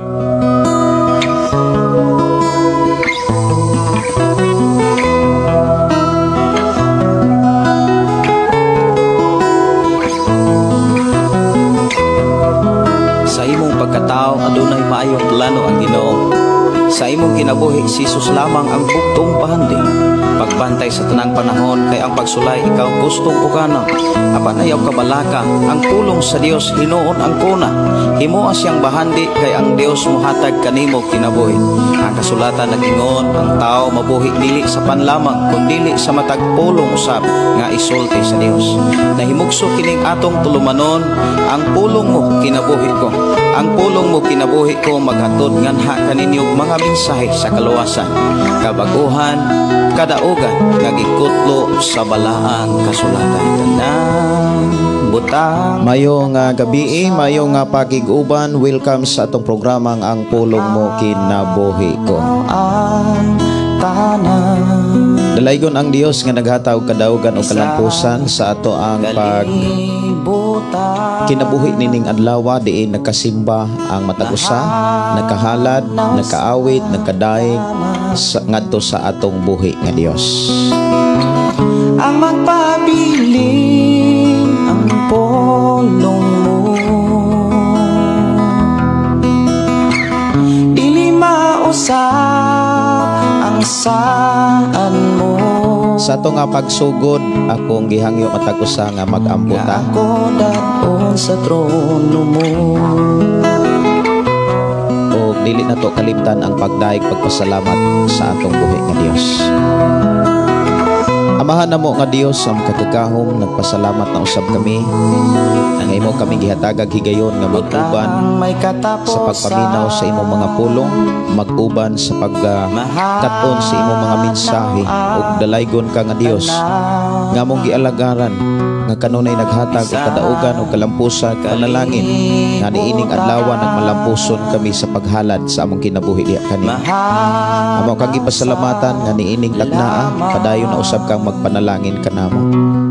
Sa imong pagkatao adunay maayong plano ang Ginoo. Sa imong kinabuhi si Jesus lamang ang bugtong bahandi. Pagbantay sa tanang panahon kay ang pagsulay ikaw gustong pugana. Apan ayaw kabalaka ang pulong sa Dios hinuon ang kuna. Himoa siyang bahandi kay ang Dios mohatag kanimo kinabuhi. Ang kasulatan nag-ingon ang tao mabuhi dili sa panlamang kundili sa matag pulong usab nga isulti sa Dios. Nahimugso kining atong tulumanon, ang pulong mo kinabuhi ko. Ang pulong mo kinabuhi ko maghatod nganha kaninyo mga mensahe sa kaluwasan, kabaguhan, kadaugan nga gikutlo sa balaang kasulatan. Tanang butang. Mayong gabi, mayong pakig-uban, welcome sa atong programang Ang Pulong Mo Kinabuhi Ko. Dalaygon ang Dios nga naghatag kadaugan o kalampusan sa ato ang pag kinabuhi nining adlaw diin nagkasimba ang matag usa, nagkahalad, nagkaawit, nagkadaig ngadto sa atong buhi nga Dios. Ang magpabilin ang pulong mo, dili mausap ang saan mo. Sa ato nga pagsugod, akong gihangyo matag usa nga mag-ampo ta. Ako daton sa trono mo. O dili na to kalimtan ang pagdaig pagpasalamat sa atong buhi nga Dios. Amahan namo nga Dios ang makagagahom, nagpasalamat na usab kami nga imo kami gihatagag higayon nga mag-uban sa pagpaminaw sa imong mga pulong, mag-uban sa pagkat-on sa imong mga mensahe, ug dalaygon ka nga Dios nga among gialagaran nga kanunay naghatag og kadaugan og kalampusan panalangin nga niining adlaw nagmalampuson kami sa paghalad sa among kinabuhi diha kanimo. Amo kang gipasalamatan nga niining tagnaa padayon na usab kang magpanalangin kanamo.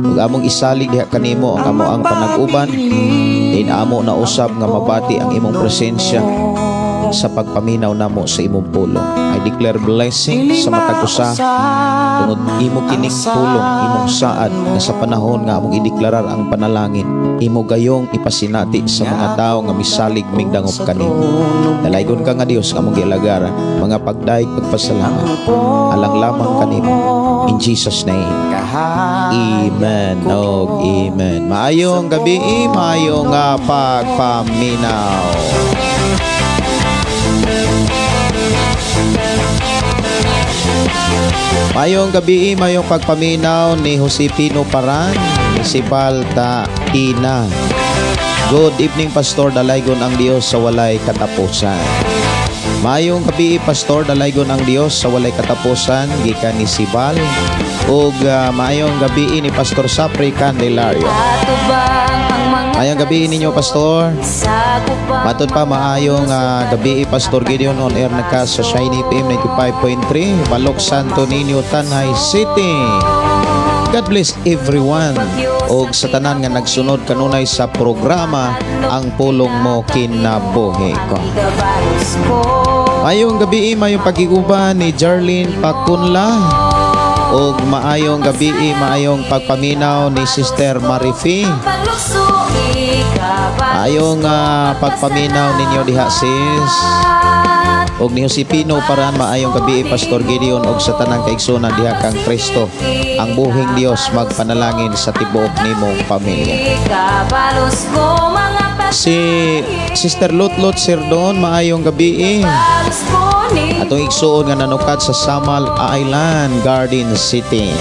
Ug among isalig diha kanimo ang amo ang panag-uban, din amo na usab nga mabati ang imong presensya sa pagpaminaw namo sa imong pulong. I declare blessing sa matag usa tungod imo kining pulong, imong saad nga sa panahon nga among ideklarar ang panalangin, imo gayong ipasinati sa mga tawo nga misalig migdangop kanimo. Dalaygon ka nga Dios nga among gialagaran, mga pagdaig pagpasalamat alang lamang kanimo. In Jesus name. Amen. Og amen. Maayong gabi, maayong pagpaminaw. Mayong gabi, mayong pagpaminaw ni Josepino Paran, ni Sibal Tina. Good evening, Pastor. Dalaygon ang Dios sa walay katapusan. Mayong gabi, Pastor. Dalaygon ang Dios sa walay katapusan, gikan ni Sibal. Ug maayong gabi ni Pastor Sapri Candelario. Maayong gabi ninyo, Pastor. Matod pa maayong gabi, Pastor Gideon on air na ka sa Shiny FM 95.3, Balok Santo Niño, Tanay City. God bless everyone. Og sa tanan nga nagsunod kanunay sa programa Ang Pulong Mo Kinabuhi Ko. Maayong gabi, maayong pag-iguban ni Jarlene Pacunla. Og maayong gabi, maayong pagpaminaw ni Sister Marifi. Maayong pagpaminaw ninyo diha, sis. Og ni Josepino Paran, maayong gabi, Pastor Gideon, og sa tanang kaigsunan diha kang Kristo ang buhing Dios magpanalangin sa tibuok nimong pamilya. Si Sister Lutlot Serdon, maayong gabi. Atong igsuon nga nanukat sa Samal Island, Garden City.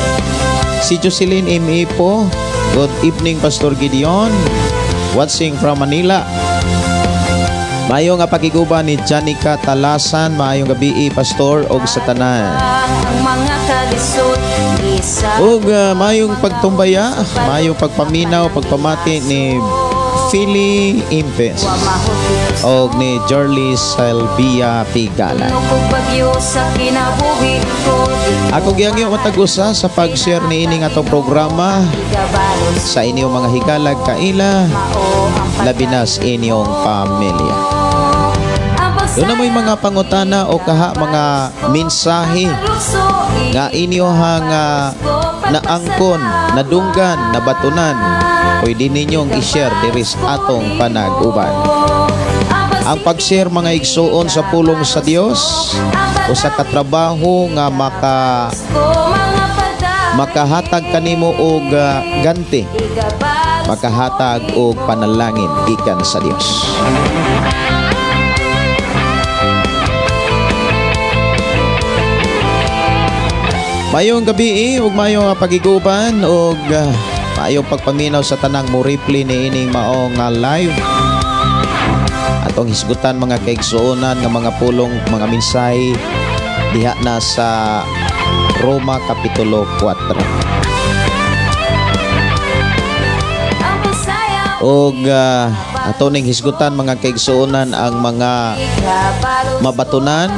Si Jocelyn M. Ipo, good evening, Pastor Gideon, watching from Manila. Maayong nga pakiguban ni Janica Talasan, maayong gabi, Pastor, og sa tanan. Og maayong pagtumbaya, maayong pagpaminaw, pagpamati ni Philly Impes og ni Jorly Salvia Pigala. Ako gihangyo matag usa sa pag-share niining atong programa sa inyong mga higalag kaila, labi na sa inyong pamilya. Duna mo'y mga pangutana o kaha mga mensahe nga inyohang naangkon, nadunggan, nabatunan, pwede ninyong i-share diri sa atong panag-uban. Ang pag-share, mga igsuon, sa pulong sa Dios usa ka trabaho nga makahatag kanimo og ganti, makahatag og panalangin gikan sa Dios. Mayong gabi ug mayong pagiguban ug maayong pagpaminaw sa tanang mo reply ni ining maong live. Atong hisgutan, mga kaigsuonan, nga mga pulong, mga mensahe diha na sa Roma Kapitulo 4. Og ato ning hisgutan, mga kaigsuonan, ang mga mabatunan,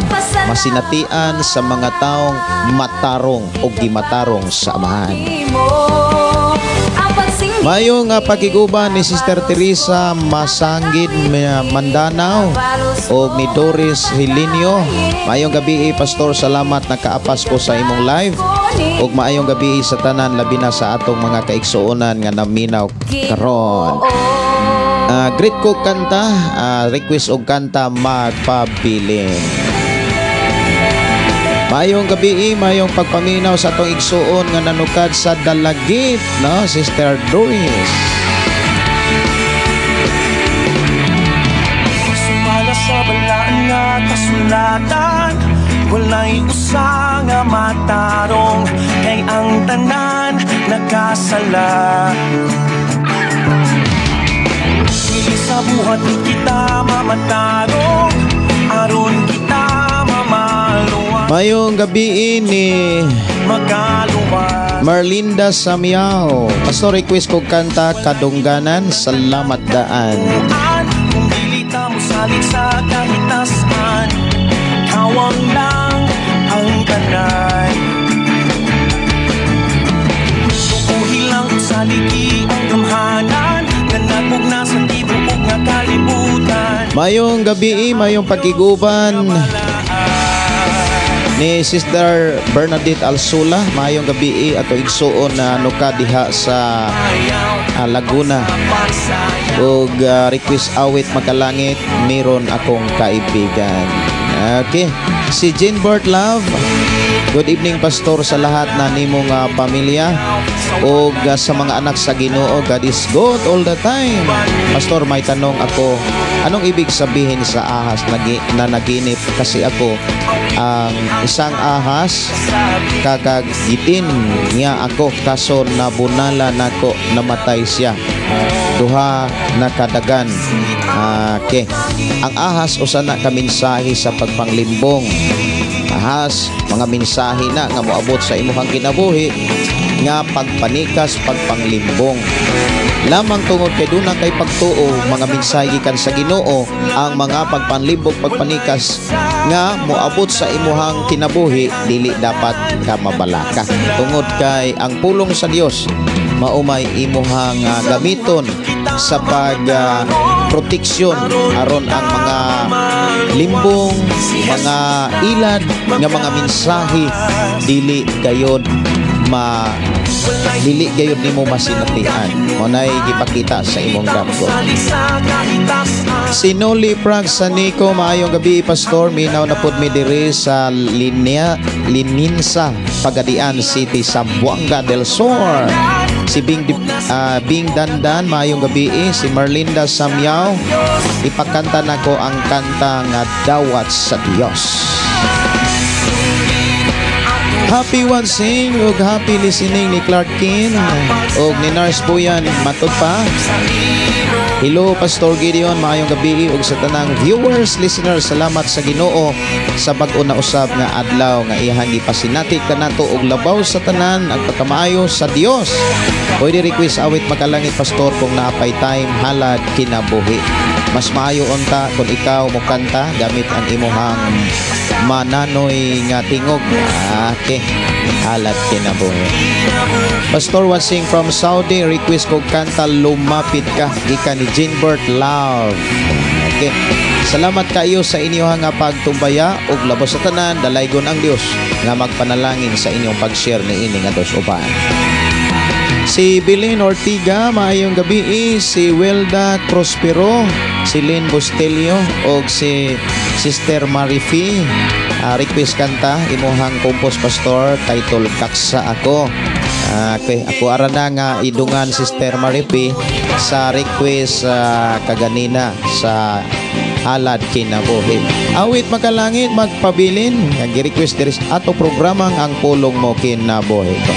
masinatian sa mga taong matarong o gimatarong sa Amahan. Mayong pagiguban ni Sister Teresa Masanggid Mandanao o ni Doris Hilinio. Mayong gabi, Pastor, salamat nakaapas ko sa imong live. Ug maayong gabi sa tanan, labi na sa atong mga kaigsuonan nga naminaw karon. Great ko kanta, request og kanta "Magpabilin". Mayong gabi, mayong pagpaminaw sa atong igsuon nga nanukad sa Dalagit, no, Sister Doris. Sumala sa balaan nga kasulatan, walay usa nga matarong, kay ang tanan nakasala. Dili sa buhat ni kita mamatarong, aron kita mamaluwas. Mayong gabi ni Makaluwas. Marlinda Samiao. Pastor, request ko kanta "Kadungganan". Salamat daan. Kung dili ta mosalig sa kahitasan, kawang lang ang kanay. Tukuhi lang sa liki ang gamhanan nga nagmugna sa tibuok nga kalibutan. Mayong gabi, mayong pagkiguban ni Sister Bernadette Alsula. Mayong gabi ato igsuon na nuka diha sa Laguna. Ug request awit "Makalangit", "Meron Akong Kaibigan". Okay. Si Jean Bert Love. Good evening, Pastor, sa lahat na nimong pamilya ug sa mga anak sa Ginoo. God is good all the time. Pastor, may tanong ako. Anong ibig sabihin sa ahas na naginip kasi ako ang isang ahas, kakagitin niya ako, kaso nabunala nako, namatay siya, duha nakadagan? Okay. Ang ahas usa na ka mensahe sa pagpanglimbong. Ahas, mga mensahe na nga moabot sa imong kinabuhi nga pagpanikas, pagpanglimbong. Lamang tungod kay duna kay pagtuo, mga mensahe gikan sa Ginoo, ang mga pagpanlimbong, pagpanikas nga moabot sa imuhang kinabuhi, dili dapat ka mabalaka. Tungod kay ang pulong sa Dios maumay imuhang gamiton sa pag proteksyon aron ang mga limbong, mga ilad nga mga mensahe dili gayod nimo masinatian. Mao nay gipakita sa imong damgo. Si Noli Prag Sanico, maayong gabi, Pastor. Minaw na pud mi diri sa Linya, Lininsa, Pagadian City, Zamboanga del Sur. Si Bing Dandan, maayong gabi. Si Marlinda Samyaw, ipakanta nako ang kanta nga "Dawat sa Dios". Happy watching ug happy listening ni Clark Kin ug ni Nurse Buyan matud pa. Hello, Pastor Gideon, maayong gabi ug sa tanang viewers, listeners, salamat sa Ginoo sa bag-o na usab nga adlaw nga iyahang gipasinati kanato og labaw sa tanan ang pagkamaayo sa Dios. Pwede request awit "Makalangit", Pastor, kung naapay time, halad kinabuhi. Mas maayo unta kung ikaw mo kanta gamit ang imuhang mananoy nga tingog. Okay. Halad kinabuhi. Pastor watching from Saudi, request ko kanta "Lumapit Ka" gikan ni Jinbert Love. Okay. Salamat kayo sa inyong nga pagtumbaya ug labos sa tanan dalaygon ang Dios nga magpanalangin sa inyong pag-share niini nga dos uban. Si Bilin Ortiga, maayong gabi. Si Wilda Prospero, si Lynn Bustelio og si Sister Marifi. Request kanta imuhang compose, Pastor, title "Kaksa Ako". Okay, ako ara na nga idungan, Sister Marifi, sa request kaganina sa Halad Kinabuhi. Awit "Makalangit Magpabilin" nga gi-request diri sa ato programang Ang Pulong Mo Kinabuhi Ko.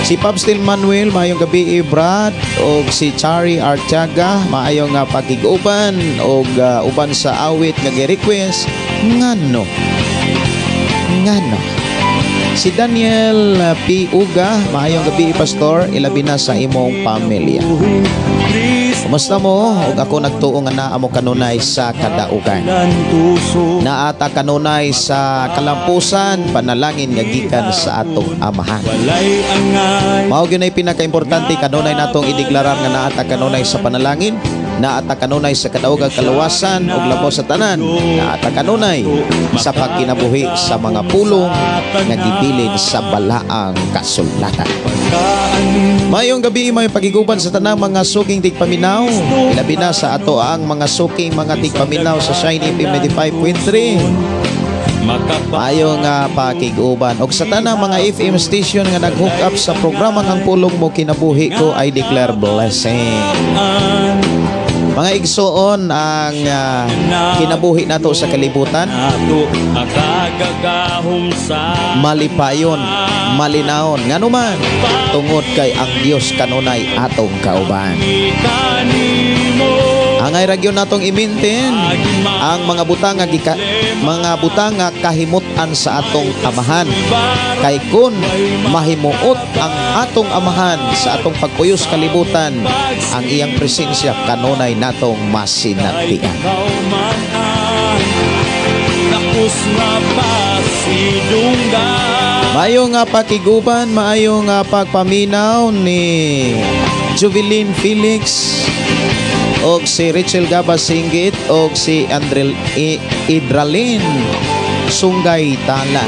Si Pabstil Manuel, maayong gabi, Brad, og si Chari Artiaga, maayong nga pakig-uban og uban sa awit nga gi-request "Ngano". Ngano. Si Daniel P. Uga, maayong gabi, Pastor, ilabi na sa imong pamilya. Kumusta mo? Ug ako nagtuo nga naa mo kanunay sa kadaugan. Naata kanunay sa kalampusan, panalangin nga gikan sa atong Amahan. Mao gyud ay pinakaimportante, kanunay natong ideklarar nga naata kanunay sa panalangin, naata kanunay sa kadaogag kaluwasan ug labos sa tanan, naata kanunay sa pagkinabuhi sa mga pulong nga gibilin sa balaang kasulatan. Mayong gabi, may pagiguban sa tanang mga suking tigpaminaw. Ilabi na sa ato ang mga suking mga tigpaminaw sa Shine FM 95.3. Maayong nga pakig-uban. Og sa tanang mga FM station nga nag-hook up sa programang Ang Pulong Mo Kinabuhi Ko, I declare blessing. Mga igsoon, ang kinabuhi nato sa kalibutan, malipayon, malinawon. Ngano man, tungod kay ang Dios kanunay atong kauban. Angay ra gyud natong i-maintain ang mga butang nga kahimut-an sa atong Amahan. Kay kun mahimuot ang atong Amahan sa atong pagpuyos kalibutan, ang iyang presensya kanunay natong masinatian. Dakos nga pasidunggan. Maayo nga pakiguban, maayo nga pagpaminaw ni Juveline Felix og si Rachel Gaba Singgit og si Andrel Idralin Sungay Tala.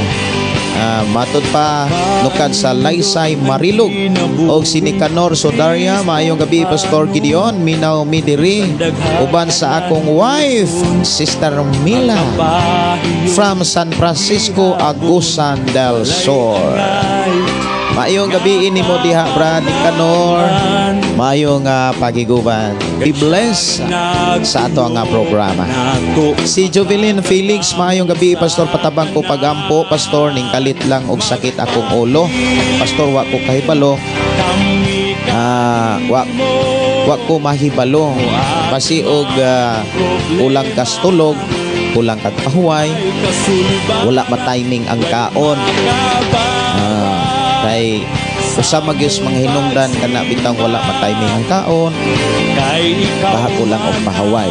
Matod pa nukad sa Laysay, Marilog og si Nicanor Sodaria, maayong gabi, Pastor Gideon, minaw mi diri uban sa akong wife, Sister Mila, from San Francisco, Agusan del Sur. Maayong gabi ini mo diha, Brad Nicanor. Maayong pagiguban. Be blessed sa ato ang programa. Si Jovelyn Felix, maayong gabi, Pastor, patabang ko pagampo, Pastor, ning kalit lang og sakit akong ulo. Pastor, wa ko kahibalo. Wa ko mahibalo. Basi og kulang kas tulog, kulang kag pahuway, wala ma-timing ang kaon. Kay usa magyos mga hinungdan kana bitang wala ma-timing ang kaon, kaha kulang og pahaway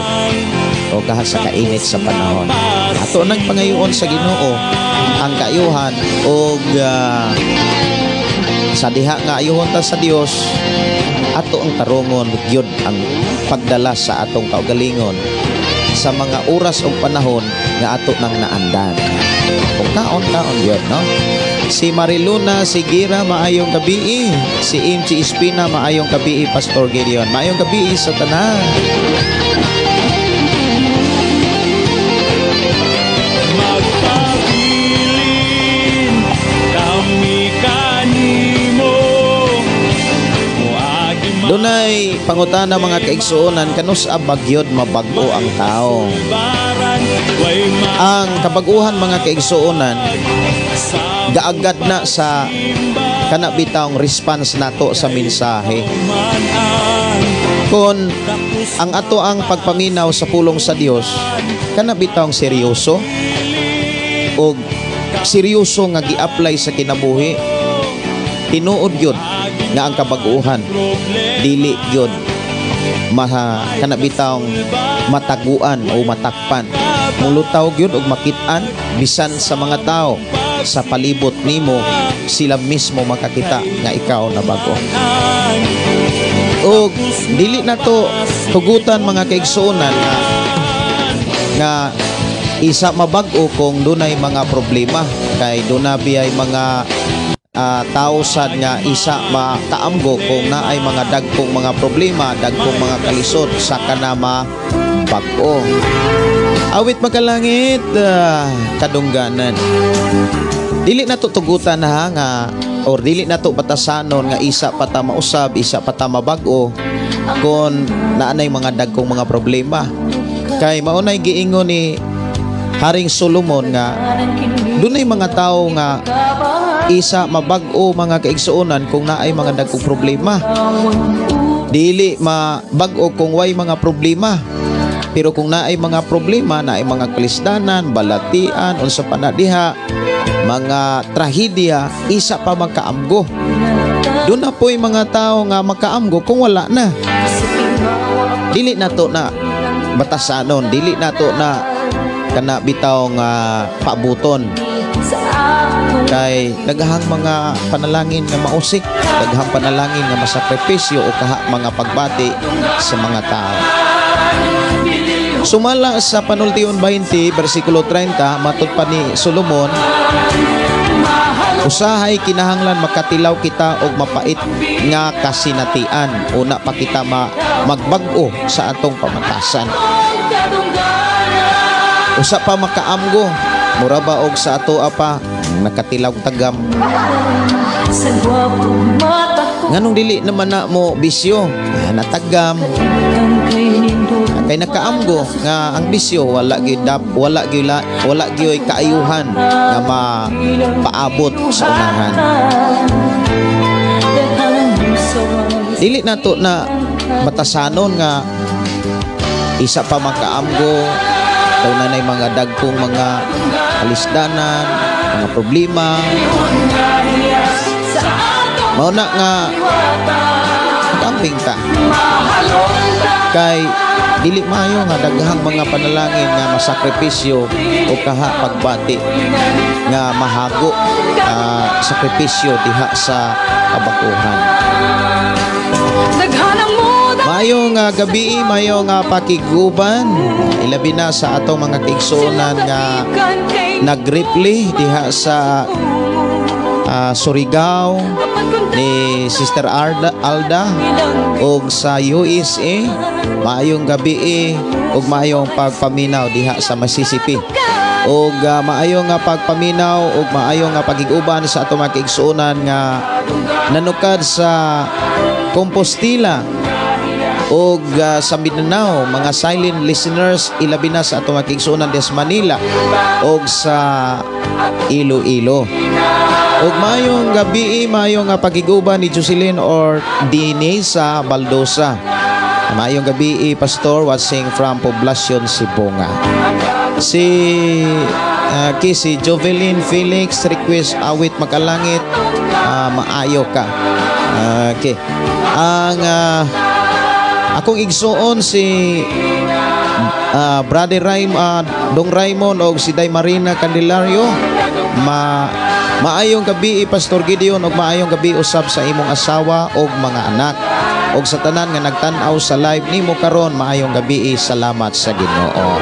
o kaha sa kainit sa panahon. Ato nang pangayoon sa Ginoo ang kaayuhan og sa diha nga ayuhon ta sa Dios, ato ang tarungon gyud ang pagdala sa atong kaugalingon sa mga oras ug panahon nga ato nang naandan. Kung kaon, kaon gyud, no? Si Mariluna Sigira, maayong gabi. Si Imchi Espina, maayong gabi, Pastor Gideon. Maayong gabi sa tanan. Magpabilin kami kanimo. Moagi. Dunay pangutana, mga kaigsuonan, kanus-a bagyod mabag-o ang tao? Baran way. Ang kabaguhan, mga kaigsuonan, gaagad na sa kana bitawng response nato sa mensahe. Man ang Kung ang ato ang pagpaminaw sa pulong sa Dios kana bitawng seryoso og seryoso nga gi-apply sa kinabuhi, tinuod gyud nga ang kabaguhan dili gyud maha kana bitawng mataguan o matakpan. Mulutaw gyud og makit-an bisan sa mga tao sa palibot nimo, sila mismo makakita nga ikaw na bago. Og dili na to tugutan, mga kaigsuonan, nga Nga isa mabag-o kung dunay mga problema, kay duna biyay mga tao sad nga isa makaamgo kung naay mga dagkong mga problema, dagkong mga kalisod sa kana mabag-o. Awit Makalangit, "Kadungganan." Dili na to tugutan ha nga or dili na to batasanon nga isa pa ta mausab, isa pa ta mabag-o kung naanay mga dagkong mga problema. Kay maunay giingon ni Haring Solomon nga dunay mga tao nga isa mabag-o, mga kaigsuonan, kung naay mga dagkong problema. Dili mabag-o kung way mga problema. Pero kung naay mga problema, naay mga kalisdanan, balatian, unsa pa na diha, mga trahedya, isa pa makaamgo. Duna po'y mga tao nga makaamgo kung wala na. Dili na to na batasanon, dili na to na kana bitaw nga paabuton. Kay daghang mga panalangin nga mausik, daghang panalangin nga masakripisyo o kaha mga pagbati sa mga tao. Sumala sa Panultion 20, versikulo 30, matud pa ni Solomon, usahay kinahanglan makatilaw kita og mapait nga kasinatian. Una pa kita magbag-o sa atong pamatasan. Usa pa makaamgo, mura ba og sa ato apa nakatilaw tagam. Nganong dili naman na mo bisyo? Ah, natagam. Kay nakaamgo nga ang bisyo wala gyud dap, wala gyud kaayuhan nga mapaabot sa unahan. Dili nato na batasanon nga isa pa makaamgo daw na mga dagkong mga kalisdanan, mga problema. Mao na nga magamping ta. Kay dili maayo nga daghang mga panalangin nga masakripisyo o kaha pagbati nga mahago sakripisyo diha sa kabakuhan. Maayong gabi, maayong pakiguban. Ilabi na sa atong mga kaigsuonan nga nagreply diha sa Surigao ni Sister Alda og sa USA. Maayong gabi ug maayong pagpaminaw diha sa Mississippi. Og maayong nga pagpaminaw ug maayong nga pagiguban sa atong mga kaigsuonan nga nanukad sa Compostela og sa Mindanao, mga silent listeners, ilabi na sa atong mga kaigsuonan des Manila og sa Iloilo. Ug maayong gabi, maayong nga pagiguban ni Jocelyn or Dinesa Baldosa. Maayong gabi, Pastor, watching from Poblacion, Sibonga. Si Jovelyn Felix request Awit Makalangit, "Maayo Ka." Okay. Ang akong igsuon si Brother Raim, Dong Raymond og si Day Marina Candelario, maayong gabi, Pastor Gideon, og maayong gabi usab sa imong asawa og mga anak og sa tanan nga nagtan-aw sa live nimo karon. Maayong gabi, salamat sa Ginoo.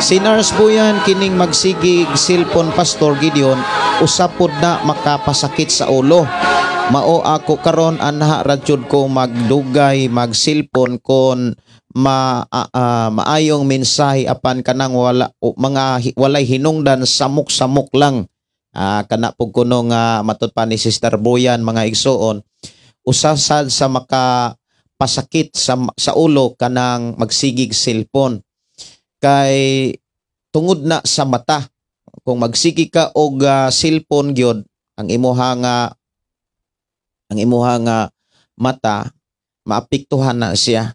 Si Nurse Buyan, kining magsigig cellphone, Pastor Gideon, usapod na makapasakit sa ulo. Mao ako karon anha ra jud ko magdugay mag cellphone kon maayong mensahe, apan kanang wala o, mga walay hinungdan, samok-samok lang. Kana pug kuno nga matud pa ni Sister Boyan, mga igsuon, usa sad sa makapasakit sa ulo kanang magsigig cellphone kay tungod na sa mata. Kung magsigi ka og cellphone gyud, ang imuha nga mata maapektuhan na siya.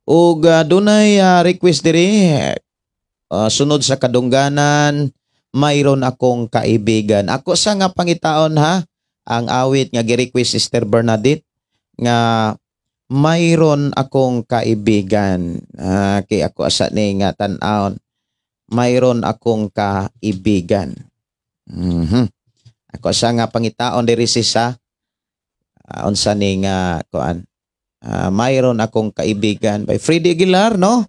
Ug dunay request diri, sunod sa "Kadungganan", "Mayroon Akong Kaibigan." Ako sa nga pangitaon ha ang awit nga gi-request Sister Bernadette nga "Mayroon Akong Kaibigan." Kay ako asa ni nga tan-awon, "Mayroon Akong Kaibigan." Ako sa nga pangitaon diri si sa unsa ni nga kuan, "Mayroon Akong Kaibigan" by Freddie Aguilar, no?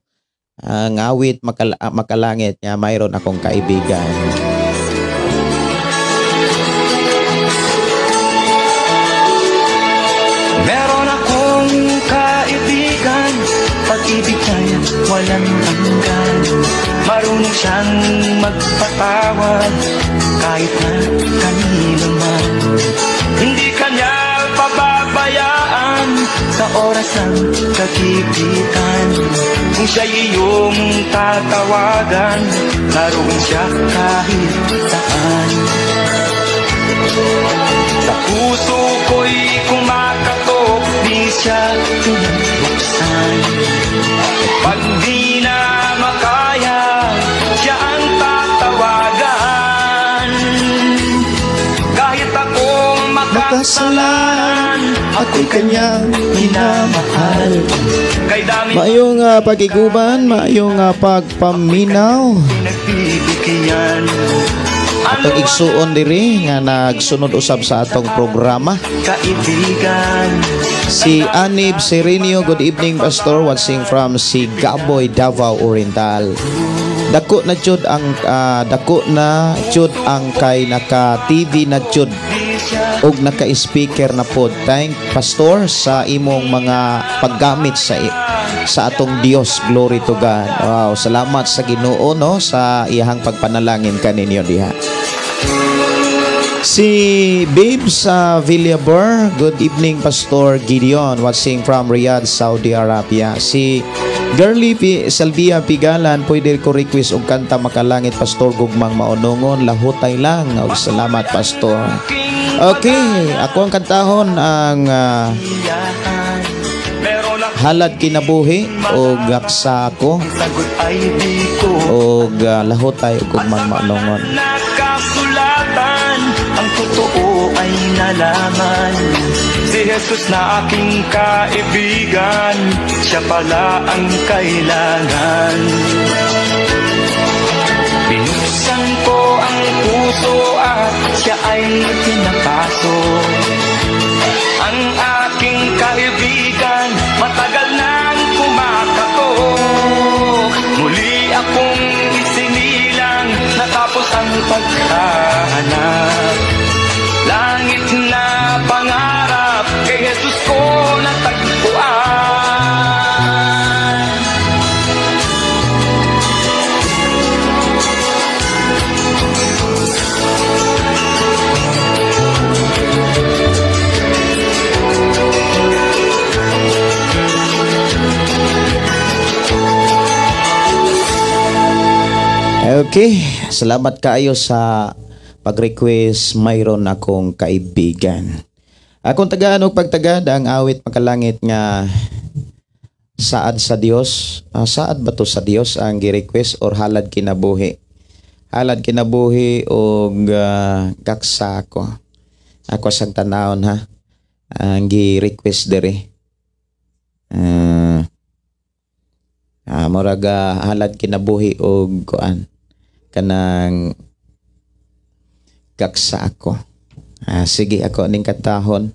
Ang awit makalangit nga mayroon akong kaibigan. Meron akong kaibigan, pag-ibig niya walang hanggan. Marunong siyang magpatawad kahit na kanino man. Hindi kanya pababayaan sa oras ng kagipitan. Kung siya'y iyong tatawagan, naroon siya kahit saan. Sa puso ko'y kumakatok, di siya pinabuksan. Pag di na makaya, siya ang tatawagan. Kahit ako makasalanan, ako'y kanyang minamahal. Kay dami Maayong pagiguban, maayong pagpaminaw. Pinagbibigyan. Atong igsuon diri nga nagsunod usab sa atong programa. Kaibigan. Si Anib Serenio, good evening Pastor, watching from si Gaboy, Davao Oriental. Dako na jud ang dako na jud ang kay naka TV na jud og naka-speaker na pod. Thank Pastor sa imong mga paggamit sa atong Dios. Glory to God. Wow, salamat sa Ginoo no sa iyahang pagpanalangin kaninyo diha. Si Babes sa Villabor, good evening Pastor Gideon, watching from Riyadh, Saudi Arabia. Si Girly P. Salvia Pigalan, pwede ko request og kanta makalangit Pastor Gugmang Maunongon, lahutay lang. Og salamat Pastor. Okay, ako ang kantahon ang Halad Kinabuhi og Gaksa Ako og lahutay og Gugmang Maunongon. Ang totoo ay nalaman, si Jesus na aking kaibigan, siya pala ang kailangan. Binuksan ko ang puso at siya ay pinapasok. Ang aking kaibigan, matagal nang kumakatok. Muli akong isinilang, natapos ang paghahanap. Langit na pangarap, kay Jesus ko natagpuan. Okay, salamat kaayo sa pag-request mayroon akong kaibigan. Akong tagaan og pagtagad ang awit makalangit nga saad sa Dios. Saad ba to sa Dios ang gi-request or halad kinabuhi? Halad kinabuhi og gaksa ako. Ako sang tanawon ha. Ang gi-request diri. Murag halad kinabuhi og kuan kanang gaksa ako. Sige, ako ning katahon.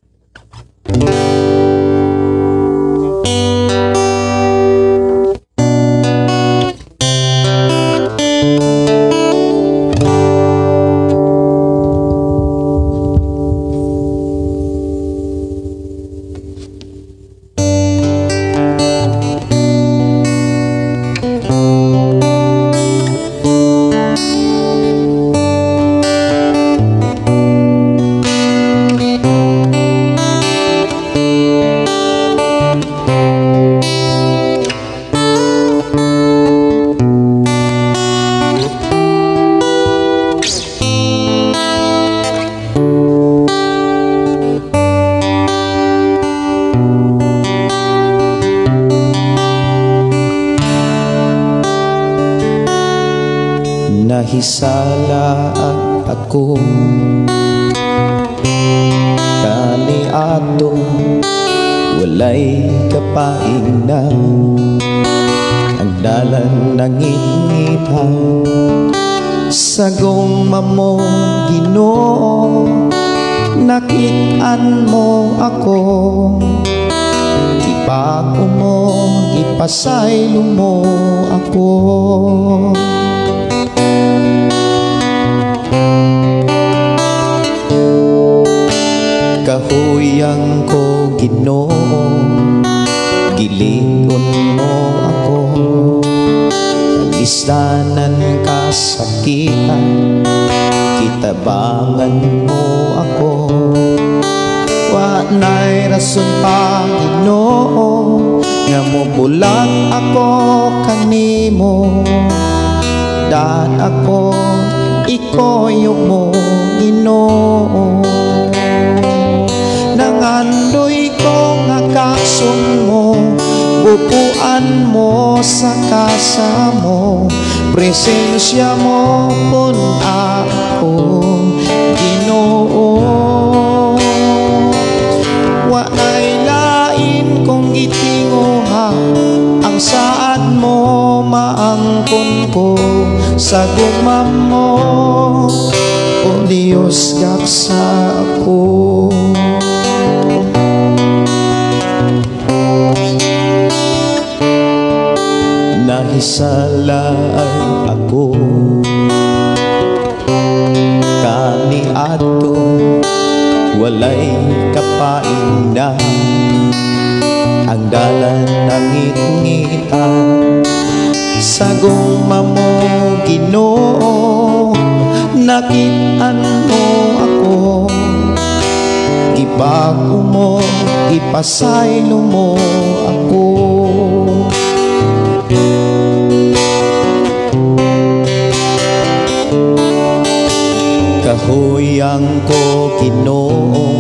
Nahisala ako kaniadto, walay kapaingnan, ang dalan nangingitan sa gugma mo Ginoo, nakit-an mo ako, Gibag-o mo, gipasaylo mo ako. Kahuyang ko, Ginoo, giligon mo ako. Kalistanan kasakitan, kitabangan mo ako. Wa na'y rason pa, Ginoo, nga mobulag ako kanimo. Dan ako, ikuyog mo, Ginoo. Nangandoy ko nga kaksun mo, bubuan mo sa kasa mo, presensya mo pun ako, Ginoo. Wa na'y lain kong gitinguha, ang saad mo maangkon ko sa gugma mo, o Diyos, gaksa ako. Nahisalaan ako kaniadto, walay kapain na ang dalan nangit-ngitan. Sa gugma mo, Ginoo, nakit-an mo ako. Gibago mo, gipasaylo mo ako. Kahuyang ko, Ginoo,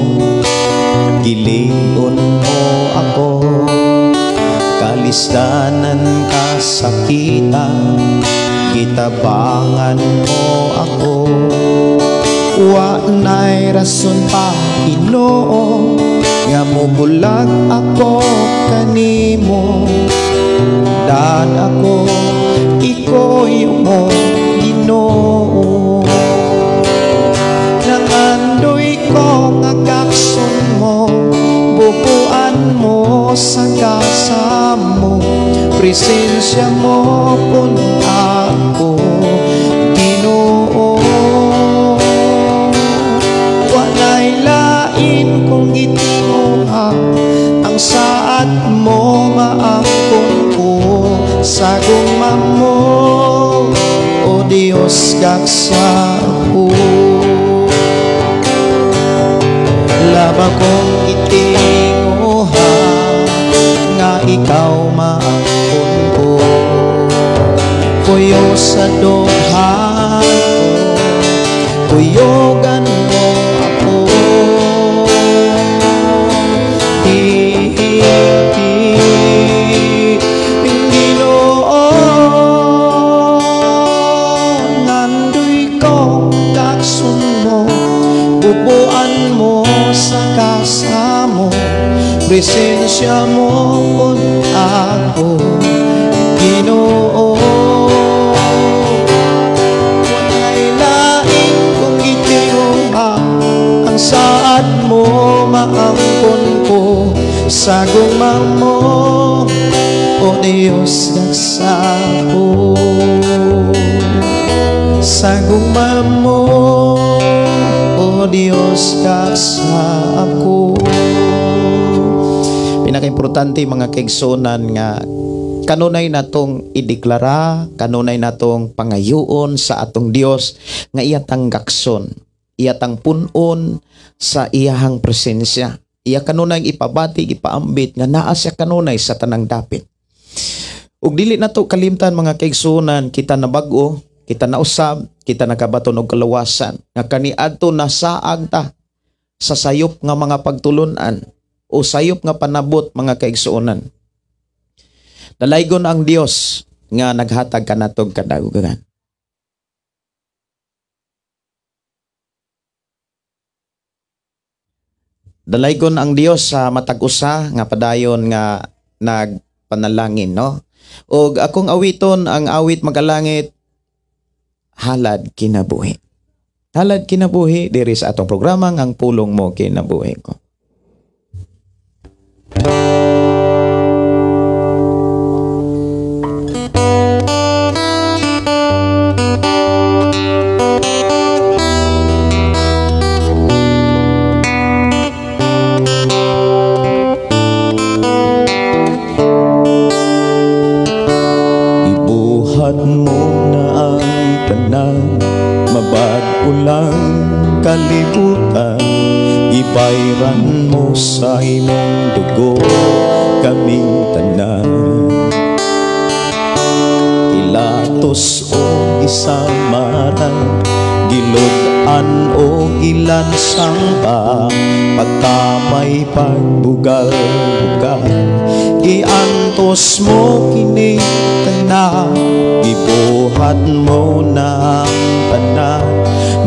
gilion mo ako. Kalistanan kasakitan, kitabangan mo ako. Wa na'y rason pa, Ginoo, nga mobulag ako kanimo. Dan ako, ikoy mo, Ginoo. Nangandoy ko nga kaksun mo, bubuan mo sa kasa mo, presensya mo pun ako, Ginoo. Walay lain kong gitinguha, ang saad mo maangkon ko sa gugma mo, o Diyos, gaksa ako. Laba kong itinguha, nga ikaw maangkon ko. Puyo sa dughan ko, puyogan mo ako. Ginoo, ngandoy ko kaksun mo, bubuan mo sa kasa mo, presensya mo pun ako, Ginoo. Walay lain kong gitinguha, ang saad mo maangkon ko sa gugma mo, o Diyos, gaksa ko. Sa gugma mo, o Diyos, gaksa ako. Pinakaimportante, mga kaigsuonan, nga kanunay natong ideklara, kanunay natong pangayuon sa atong Dios nga iyatang gakson, iyatang punon sa iyahang presensya. Iya kanunay ipabati, ipaambit nga naa siya kanunay sa tanang dapit. Ug dili nato kalimtan, mga kaigsuonan, kita na bag-o, kita nausab, kita nakabaton og kaluwasan nga kaniadto nasaag ta sa sayop nga mga pagtulun-an o sayop nga panabot, mga kaigsuonan. Dalaygon ang Dios nga naghatag kanatog kadagugan. Dalaygon ang Dios sa matag usa nga padayon nga nagpanalangin, no? Og akong awiton ang awit magalangit, Halad Kinabuhi. Halad Kinabuhi diri sa atong programa ang Pulong Mo Kinabuhi Ko. Gibuhat mo na ang tanan, mabag-o lang kalibutan. Gibayran mo sa imong dugo kaming tanan. Gilatos o gisamaran, gilud-an o gilansang pa, pagkamay pagbugal-bugal. Giantos mo kini tanan, gibuhat mo na ang tanan,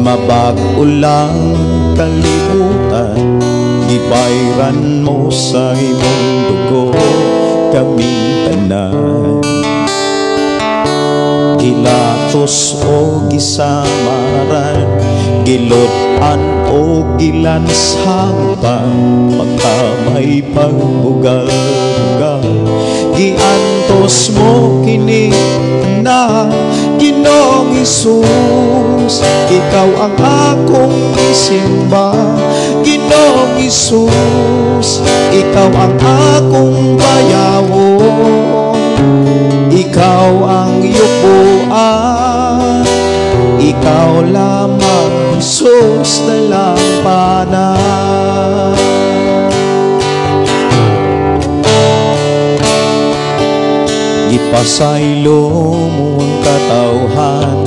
mabag-o lang kalibutan. Gibayran mo sa imong dugo kaming tanan. Gilatos o gisamaran, gilud-an o gilansang pa, pagkamay pagbugal-bugal. Giantos mo kini na Ginoong Hesus, ikaw ang akong isimba. Ginoong Hesus, ikaw ang akong bayawon. Ikaw ang yukuan, ikaw lamang Jesus dalampanan. Gipasaylo mo ang katawhan,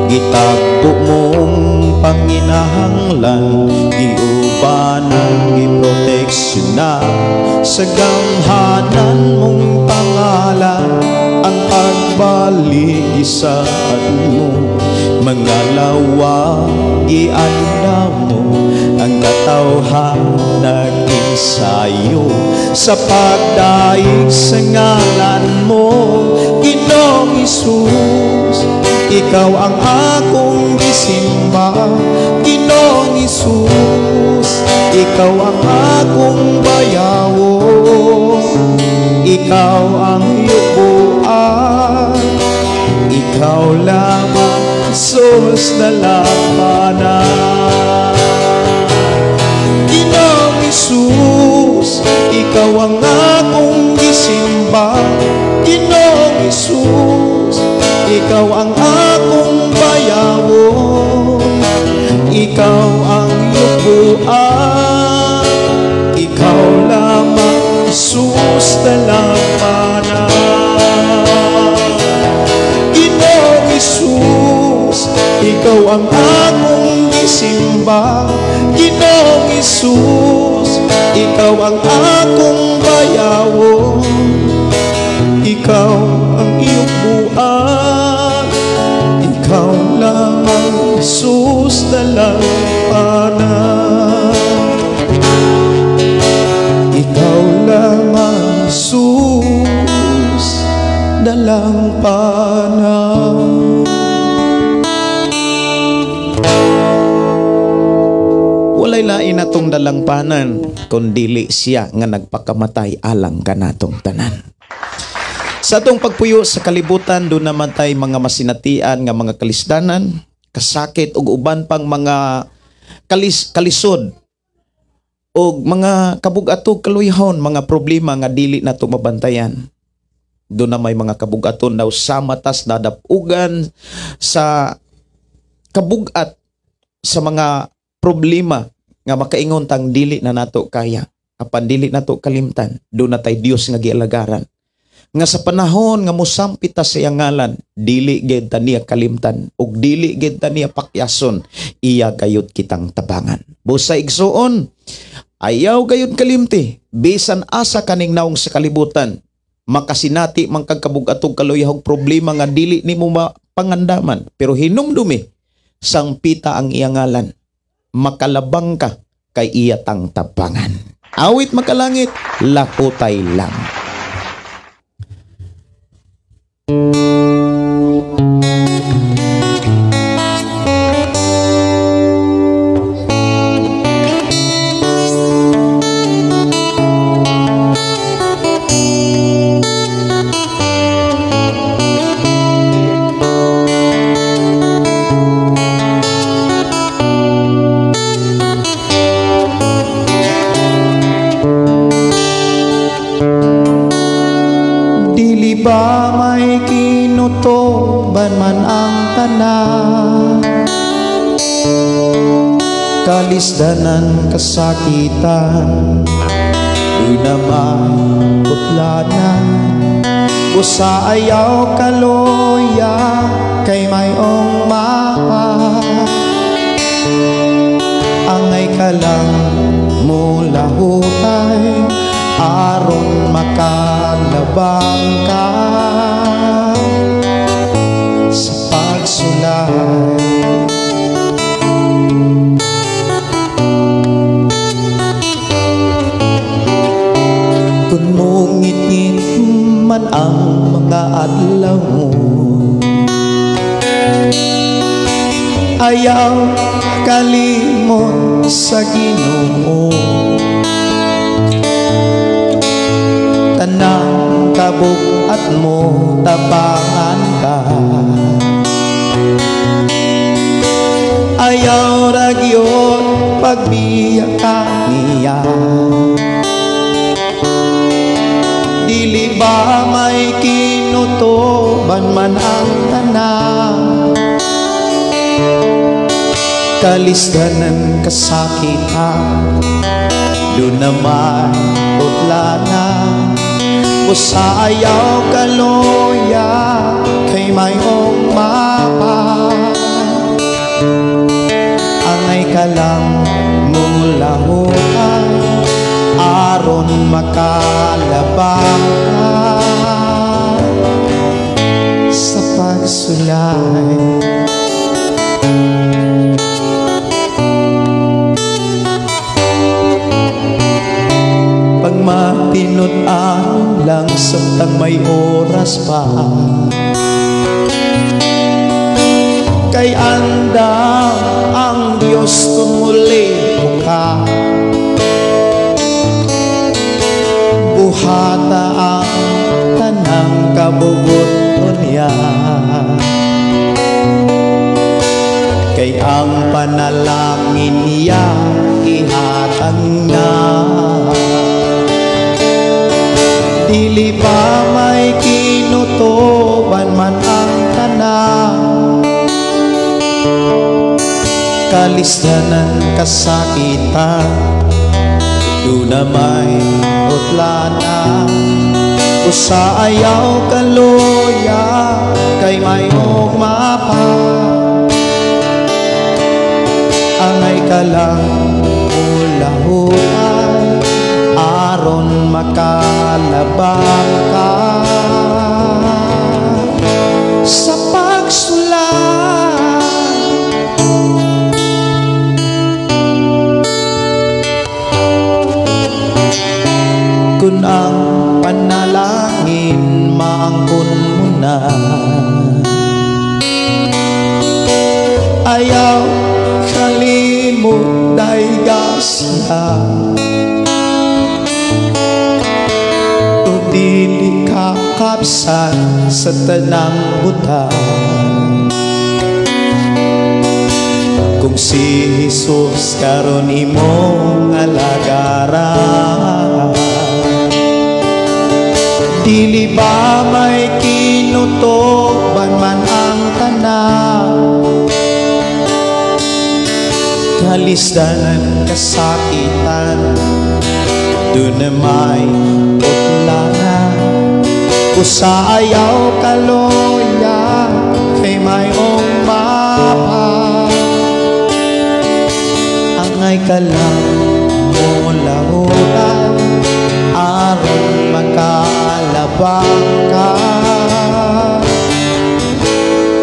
gitagpo mong panginahanglan, giubanan, giproteksyonan sa gamhanan mong pangalan. Ang pagbalik gisaad mo, mga lawa gianda mo, ang katawhan nag-ensayo sa pagdaig sa ngalan mo. Ginoong Hesus, ikaw ang akong gisimba. Ginoong Hesus, ikaw ang akong bayawon. Ikaw ang yukuan, ikaw lamang Jesus dalampanan. Ginoong Hesus, ikaw ang akong gisimba. Ginoong Hesus, ikaw ang akong bayawon. Ikaw ang yukuan, ikaw lamang Jesus dalampanan. Ginoong Hesus, ikaw ang akong gisimba. Ginoong Hesus, ikaw ang akong bayawon. Ikaw ang iyong buwan, ikaw lamang Jesus dalampanan. Ikaw lamang Jesus dalampanan. Walay lain natong dalangpanan kundili siya nga nagpakamatay alang kanatong tanan. Sa atong pagpuyo sa kalibutan, doon naman tay mga masinatian nga mga kalisdanan, kasakit ug uban pang mga kalisod og mga kabug-atog kaluyahon, mga problema nga dili nato mabantayan. Doon na may mga kabugaton daw sa matas nadapugan sa kabugat sa mga problema nga makaingon tang dili na nato kaya, apan dili nato kalimtan, doon na tay Dios nga gialagaran. Nga sa panahon nga mosampit ta sa iyang ngalan, dili gid ta niya kalimtan ug dili gid ta niya pakyason, iya gayud kitang tabangan. Busa igsuon, ayaw gayud kalimti, bisan asa kaning naong sa kalibutan, makasinati man kag kabug-atog kaluyahog problema nga dili nimo mapangandaman, pero hinumdumi sangpita ang iyang ngalan, makalabang ka kay iya tang tabangan. Awit makalangit, lakotay lang. ba may kinutuban man ang tanan, kalisdanan, kasakitan, duna may utlanan. Busa ayaw kaluya kay mayong mapa. Angay ka lang mulahutay aron makalabang ka sa pagsulay. Kung mungit-ngit man ang mga adlaw mo, ayaw kalimot sa Ginoo. Tanang kabug-at mo tabangan ka, ayaw ra gyud pagbiya ka niya. Dili ba may kinutuban man ang tanan, kalisdanan, kasakitan, duna may utlanan. Busa ayaw kaluya kay mayong mapa. Angay ka lang mulahutan aron makalabang ka sa pagsulay. Pagmatinud-an lang samtang may oras pa, kay andam ang Diyos kung muli ka. Buhata ang tanang kabubuton niya, kay ang panalangin niya ihatag na. Dili ba may kinutuban man ang tanan, kalisdanan, kasakitan, duna may utlanan. Usa ayaw kaluya kay mayong mapa. Angay ka lang ulahuan aron makalabang ka sa pagsulay. Kung ang panalangin maangkon mo na, ayaw kalimot daygasya. Dili ka kapsan sa tanang buta. Kung si Jesus karon imong alagaran, dili ba may kinutuban man ang tanan, kalisdanan, kasakitan, duna may utlanan. Usa ayaw kaluya kay mayong mapa. Angay ka lang mulahutan aron makalabang ka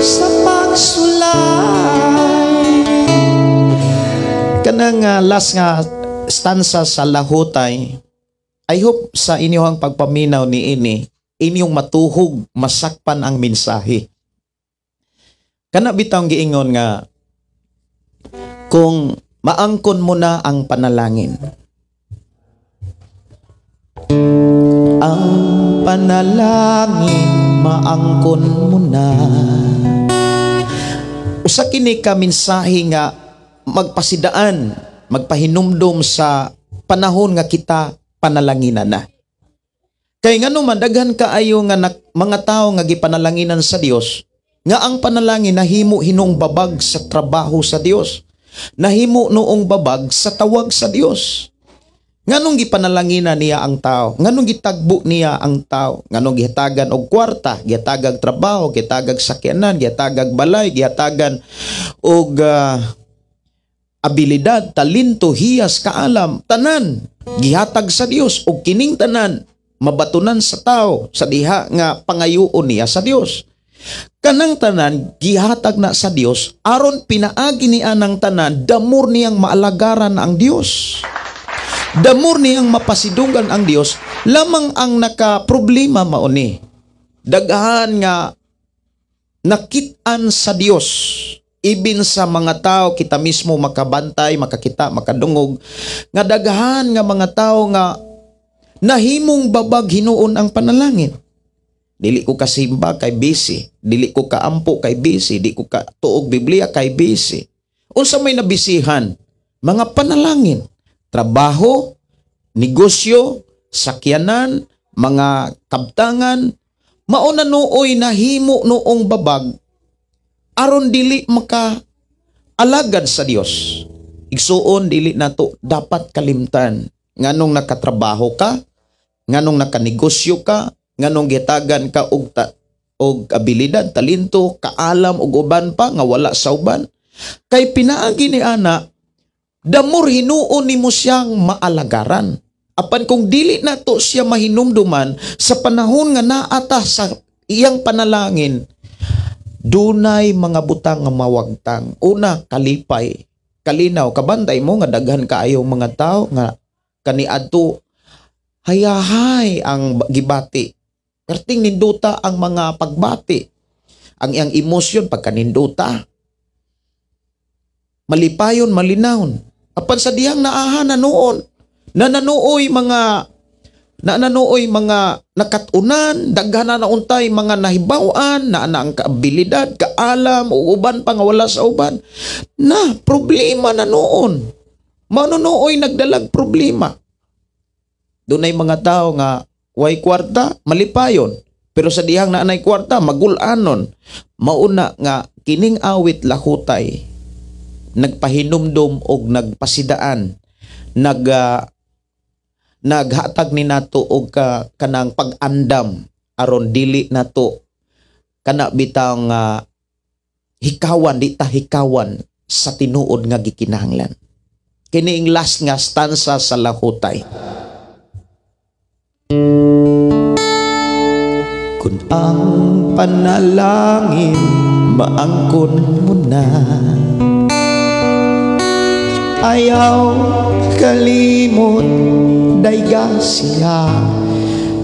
sa pagsulay. Kanang last nga stanza sa lahutay, I hope sa inyong pagpaminaw ni ini, inyong matuhog, masakpan ang mensahe. Kana bitawng giingon nga kung maangkon mo na ang panalangin. Ang panalangin maangkon mo na. Usa kini ka mensahe nga magpasidaan, magpahinumdom sa panahon nga kita panalanginan na. Kay ngano man daghan kaayo nga mga tawo nga gipanalanginan sa Dios, nga ang panalangin nahimo hinuong babag sa trabaho sa Dios. Nahimo noong babag sa tawag sa Dios. Nganong gipanalanginan niya ang tao? Nganong gitagbo niya ang tao? Nganong gihatagan og kwarta, gihatagag trabaho, gihatagag sakyanan, gihatagag balay, gihatagan og abilidad, talento, hiyas, kaalam, tanan gihatag sa Dios, og kining tanan mabatunan sa tao sa diha nga pangayoon niya sa Dios. Kanang tanan gihatag na sa Dios aron pinaagi niya ng tanan, damor niyang maalagaran ang Dios. Damor niyang mapasidunggan ang Dios. Lamang ang naka problema mao ni, daghan nga nakit-an sa Dios, ibin sa mga tao, kita mismo makabantay, makakita, makadungog nga daghan nga mga tao nga nahimong babag hinuon ang panalangin. Dili ko kasimba kay busy, dili ko kaampo kay busy, di ko ka tuog Biblia kay busy. Unsa may nabisihan? Mga panalangin, trabaho, negosyo, sakyanan, mga kabtangan, mao na nooy nahimo noong babag aron dili maka alagad sa Dios. Igsuon, dili nato dapat kalimtan nganong nakatrabaho ka, nganong nakanegosyo ka, nganong gitagan ka og abilidad, talento, kaalam ug uban pa nga wala sa uban. Kay pinaagi ni ana, damor hinuon nimo siyang maalagaran. Apan kung dili nato siya mahinumduman sa panahon nga naata sa iyang panalangin, dunay mga butang nga mawagtang. Una, kalipay, kalinaw. Kabantay mo nga daghan kaayo mga tao nga kaniadto hayahay ang gibati. Perting ninduta ang mga pagbati. Ang iyang emosyon pagkaninduta. Malipayon, malinawon. Apan sa dihang naaha na noon, na nanuoy mga nakatunan, daghan na nauntay mga nahibaw-an, na ang kaabilidad, kaalam, o uban pa nga wala sa uban. Na, problema na noon. Manunuoy nagdalag problema. Dunay mga tao nga way kwarta, malipayon. Pero sa dihang na anay kwarta, magulanon. Mauna nga kining awit Lahutay, nagpahinumdom og nagpasidaan, naghatag ni nato og kanang pag-andam aron dili nato kana bitang hikawan, di ta hikawan sa tinuod nga gikinahanglan. Kini ang last nga stanza sa Lahutay. Kung ang panalangin maangkon mo na, ayaw kalimot dayga siya.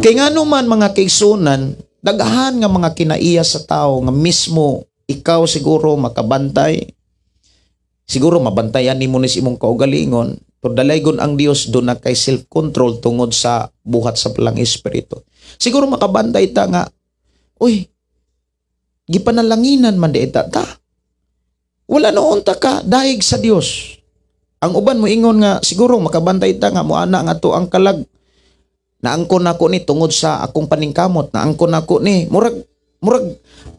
Kay ngano man, mga kaigsunan, daghan nga mga kinaiya sa tao nga mismo ikaw siguro makabantay. Siguro mabantayan nimo ni sa imong kaugalingon, pero dalaygon ang Dios, do na kay self-control tungod sa buhat sa Balaang Espiritu. Siguro makabantay ta nga, uy, gipanalanginan man di ta ta. Wala noon ta ka dayeg sa Dios. Ang uban mo ingon nga siguro makabantay ta nga moana nga to ang kalag, naangkon nako ni tungod sa akong paningkamot, naangkon nako ni, murag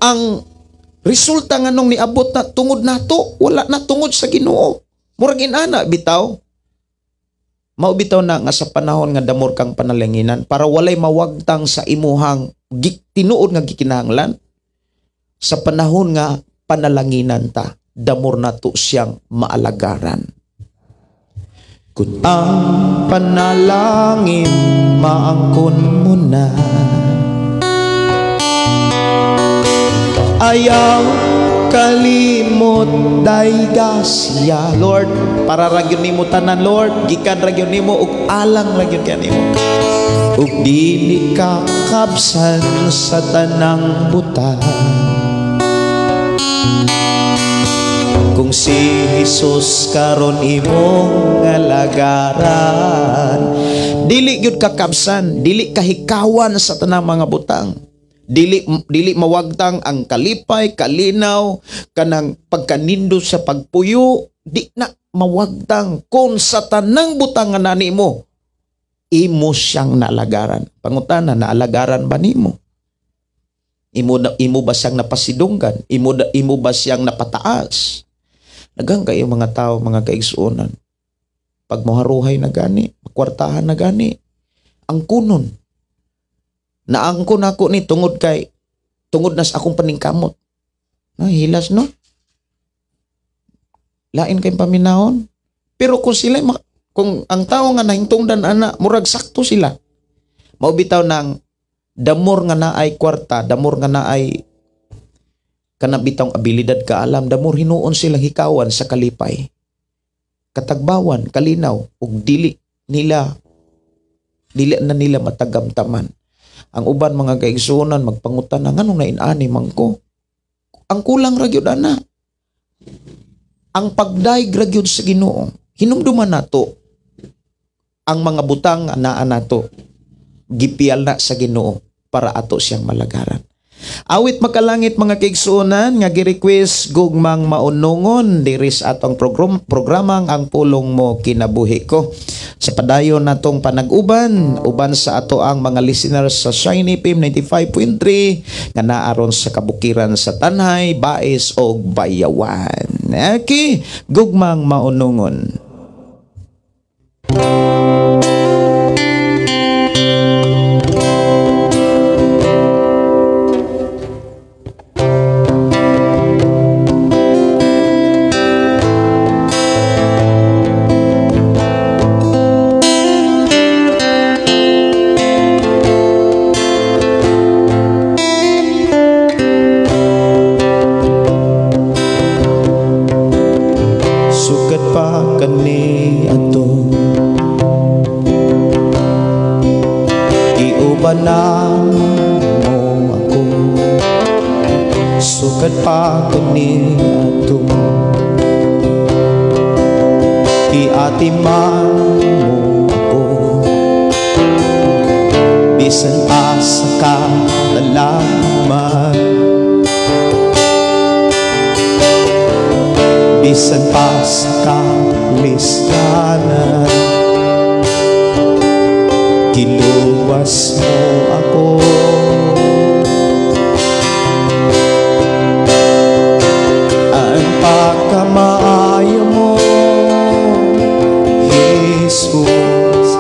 ang resulta nga nung niabot na tungod nato, wala na tungod sa Ginoo. Murag inana bitaw. Mao bitaw na nga sa panahon nga damor kang panalanginan para walay mawagtang sa imuhang tinuod nga gikinahanglan, sa panahon nga panalanginan ta, damor nato siyang maalagaran. Kung ang panalangin maangkon mo na, ayaw kalimot dayga siya. Lord, para ra gyud nimo tanan, Lord, gikan ra gyud nimo ug alang ra gyud kanimo. Ug dili ka kabsan sa tanang butang. Kung si Jesus karon imong alagaran, dili gyud ka kabsan, dili ka hikawan sa tanang mga butang. Dili mawagtang ang kalipay, kalinaw, kanang pagkanindo sa pagpuyo, di na mawagtang kung sa tanang butang nga nani mo Imo siyang naalagaran. Pangutana, naalagaran ba nimo? Imo ba siyang napasidunggan? Imo ba siyang napataas? Daghang kayo mga tao, mga kaigsuonan. Pag moharuhay na gani, kwartahan na gani, ang kunon. Naangkon ako ni tungod na sa akong paningkamot. No, hilas, no? Lain kayong paminahon. Pero kung sila, kung ang tao nga nahingtungdan ana, murag sakto sila. Mao bitaw nang damor nga naay kwarta, damor nga naay kanabitang abilidad kaalam, damor hinuon silang hikawan sa kalipay. Katagbawan, kalinaw, ug dili na nila matagamtaman. Ang uban mga kaigsuonan magpangutan na nganong nainani man ko. Ang kulang ra gyud ana. Ang pagdayeg ra gyud sa Ginoo. Hinumduman nato ang mga butang nga naa nato, gipiyal na sa Ginoo para ato siyang malagaran. Awit makalangit, mga kaigsuonan, nga gi-request Gugmang Maunongon diri sa atong programang Ang Pulong Mo Kinabuhi Ko. Sa padayon natong panag-uban uban sa ato ang mga listeners sa Shiny FM 95.3 nga naaron sa kabukiran sa Tanjay, Bais og Bayawan. Okay, Gugmang Maunongon. Sukad pa kani ato, giubanan mo ako. Sukad pa kani ato, giatiman mo ako. Bisan pa sa kalalaman, bisan pa sa kalistanan, giluwas mo ako. Ang pagkamaayo mo, Jesus,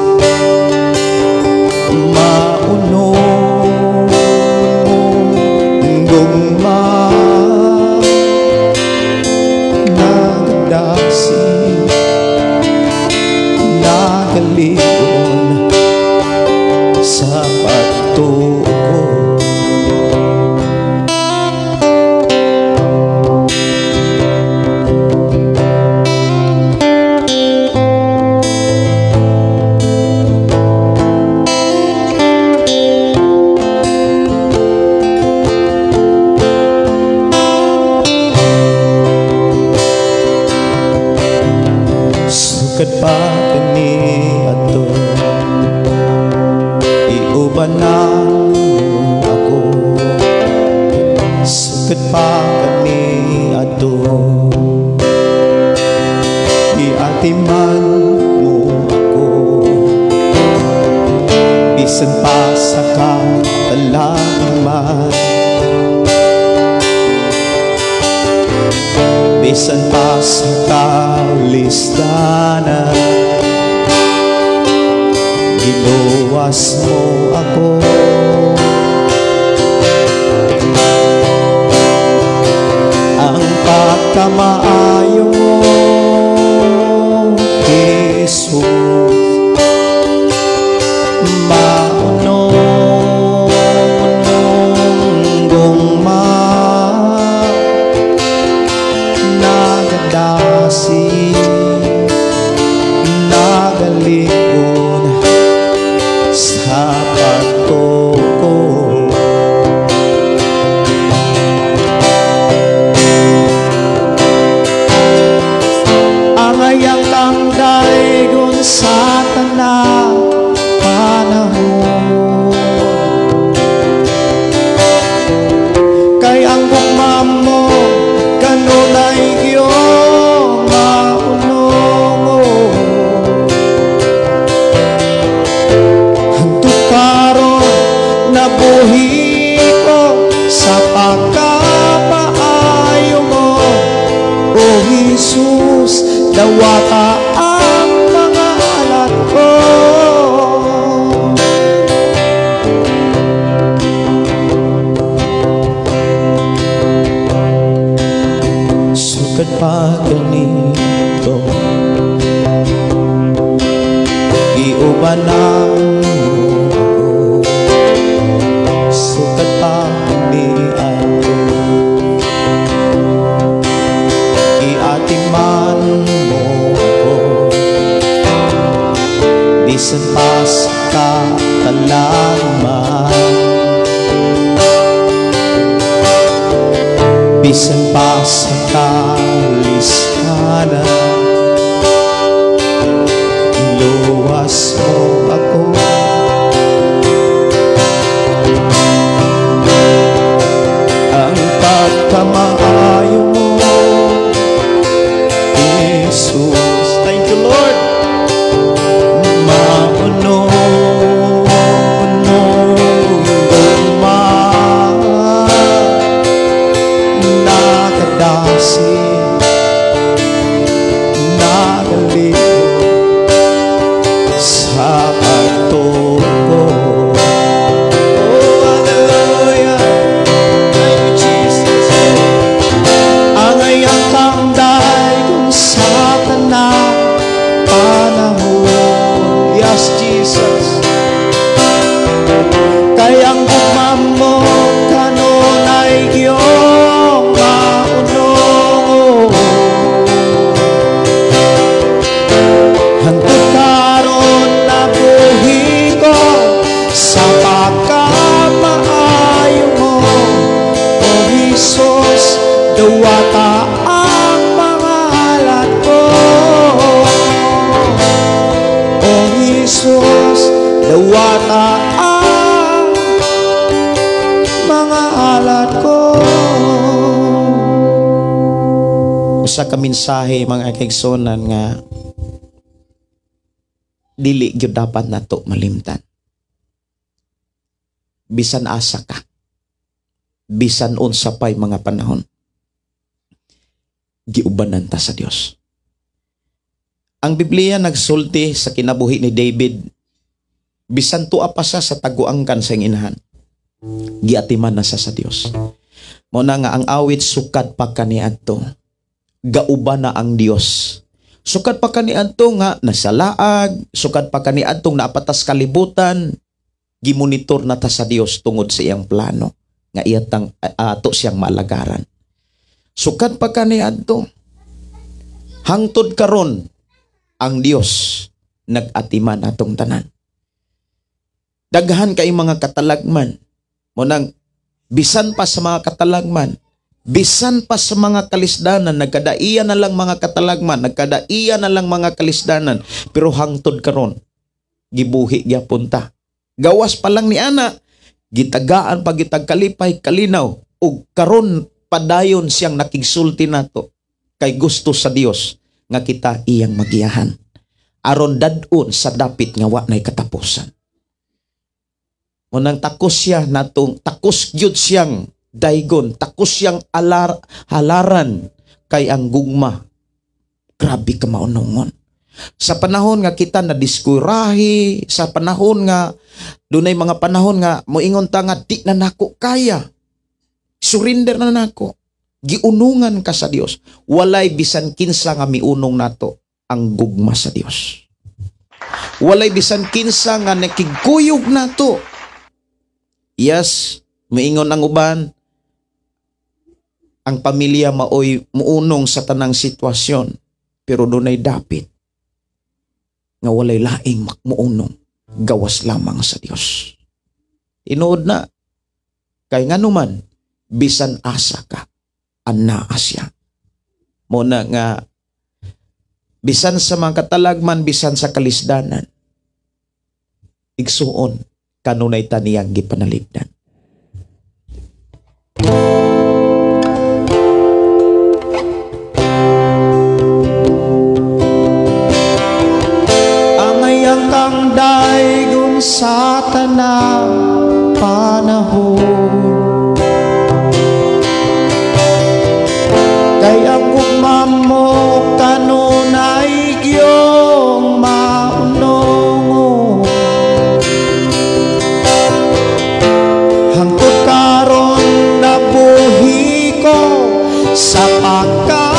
maunong gugma, nagdasi, nagaligon sa pagtuo ko. Sukad pa kani ato, iubanan mo ako. Sukad pa kani ato, iatiman mo ako. Bisan pa sa kalalaman, bisan pa sa kalistanan, giluwas mo ako. Ang pagkamaayo mo, Jesus, maunong gugma, nagadasi, nagaligon sa pagtuo ko. Sukad pa ganito, giubanan mo ako. Sukad pa niadto, giatiman mo ako. Bisan pa sa katalagman, bisan pa sa kalistanan, luwas mo ako. Ang pagkamaayo mo, Jesus. Thank you, Lord. Mauno, uno, gugma, nakadasi, nagaliw sa pagtuo. Oh, hallelujah. Thank you, Jesus. Angay ang kang sa tanang panahon. Yes, Jesus. Kay ang gugma mo kanunay giyong maunong. Hangtod karon nabuhi ko sa pagkamaayo mo. O Jesus, dawata ang mga alat ko. O Jesus, dawata ang mga alat ko. Usa ka mensahe, mga kaigsunan, nga dili gyud dapat nato malimtan. Bisan asa ka, bisan unsa pay mga panahon, giubanan ta sa Dios. Ang Biblia nagsulti sa kinabuhi ni David, bisan tuwa pa siya sa taguangkan sa iyang inahan, giatiman na siya sa Dios. Mao na nga ang awit, sukad pa kaniadto, gauban na ang Dios. Sukad pa kaniadto nga nasalaag, sukad pa kaniadtong naapatas kalibutan, gimonitor na ta sa Dios tungod sa iyang plano nga iyatang ato siyang maalagaran. Sukad pa kaniadto, hangtod karon ang Dios nag-atiman atong tanan. Daghan kay mga katalagman. Mo nang bisan pa sa mga katalagman, bisan pa sa mga kalisdanan, nagkadaiya na lang mga katalagman, nagkadaiya na lang mga kalisdanan, pero hangtod karon gibuhi gyapon ta. Gawas pa lang ni ana, gitagaan pa gitag kalipay kalinaw, ug karon padayon siyang nakigsulti nato kay gusto sa Dios nga kita iyang magiyahan aron dad-on sa dapit nga wa nay katapusan. Munang takos siya natong, takos gyud siyang daygon, takos siyang halaran kay ang gugma grabe ka maunongon. Sa panahon nga kita na diskurahi, sa panahon nga dunay mga panahon nga moingon ta nga di na nako kaya, surrender na nako, giunungan ka sa Dios. Walay bisan kinsa nga miunong nato ang gugma sa Dios. Walay bisan kinsa nga nakigkuyog nato. Yes, miingon ang uban, ang pamilya maoy muunong sa tanang sitwasyon, pero dunay dapit nga walay laing muunong, gawas lamang sa Dios. Tinuod na, kay nganuman bisan asa ka, anaa siya. Mo na nga bisan sa mga katalagman, bisan sa kalisdanan, igsuon kanunay taniyang gipanalipdan. Angay ang kang daygon sa tanang panahon, kay ang gugma mo kanunay giyong maunong. Hangtod karon nabuhi ko sa pagka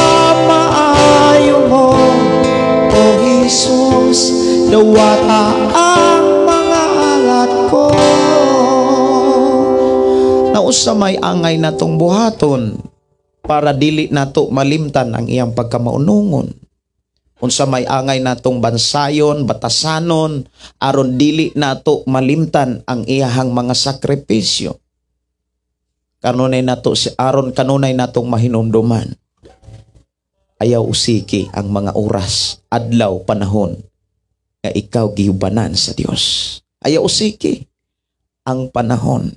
Dawata ang mga alat ko. Nausa may angay natong buhaton para dili nato malimtan ang iyang pagkamaunungon. Unsa may angay natong bansayon, batasanon, aron dili nato malimtan ang iyahang mga sakripisyo. Kanunay nato si aron kanunay natong mahinumduman. Ayaw usiki ang mga oras, adlaw, panahon nga ikaw giubanan sa Dios. Ayaw usiki ang panahon.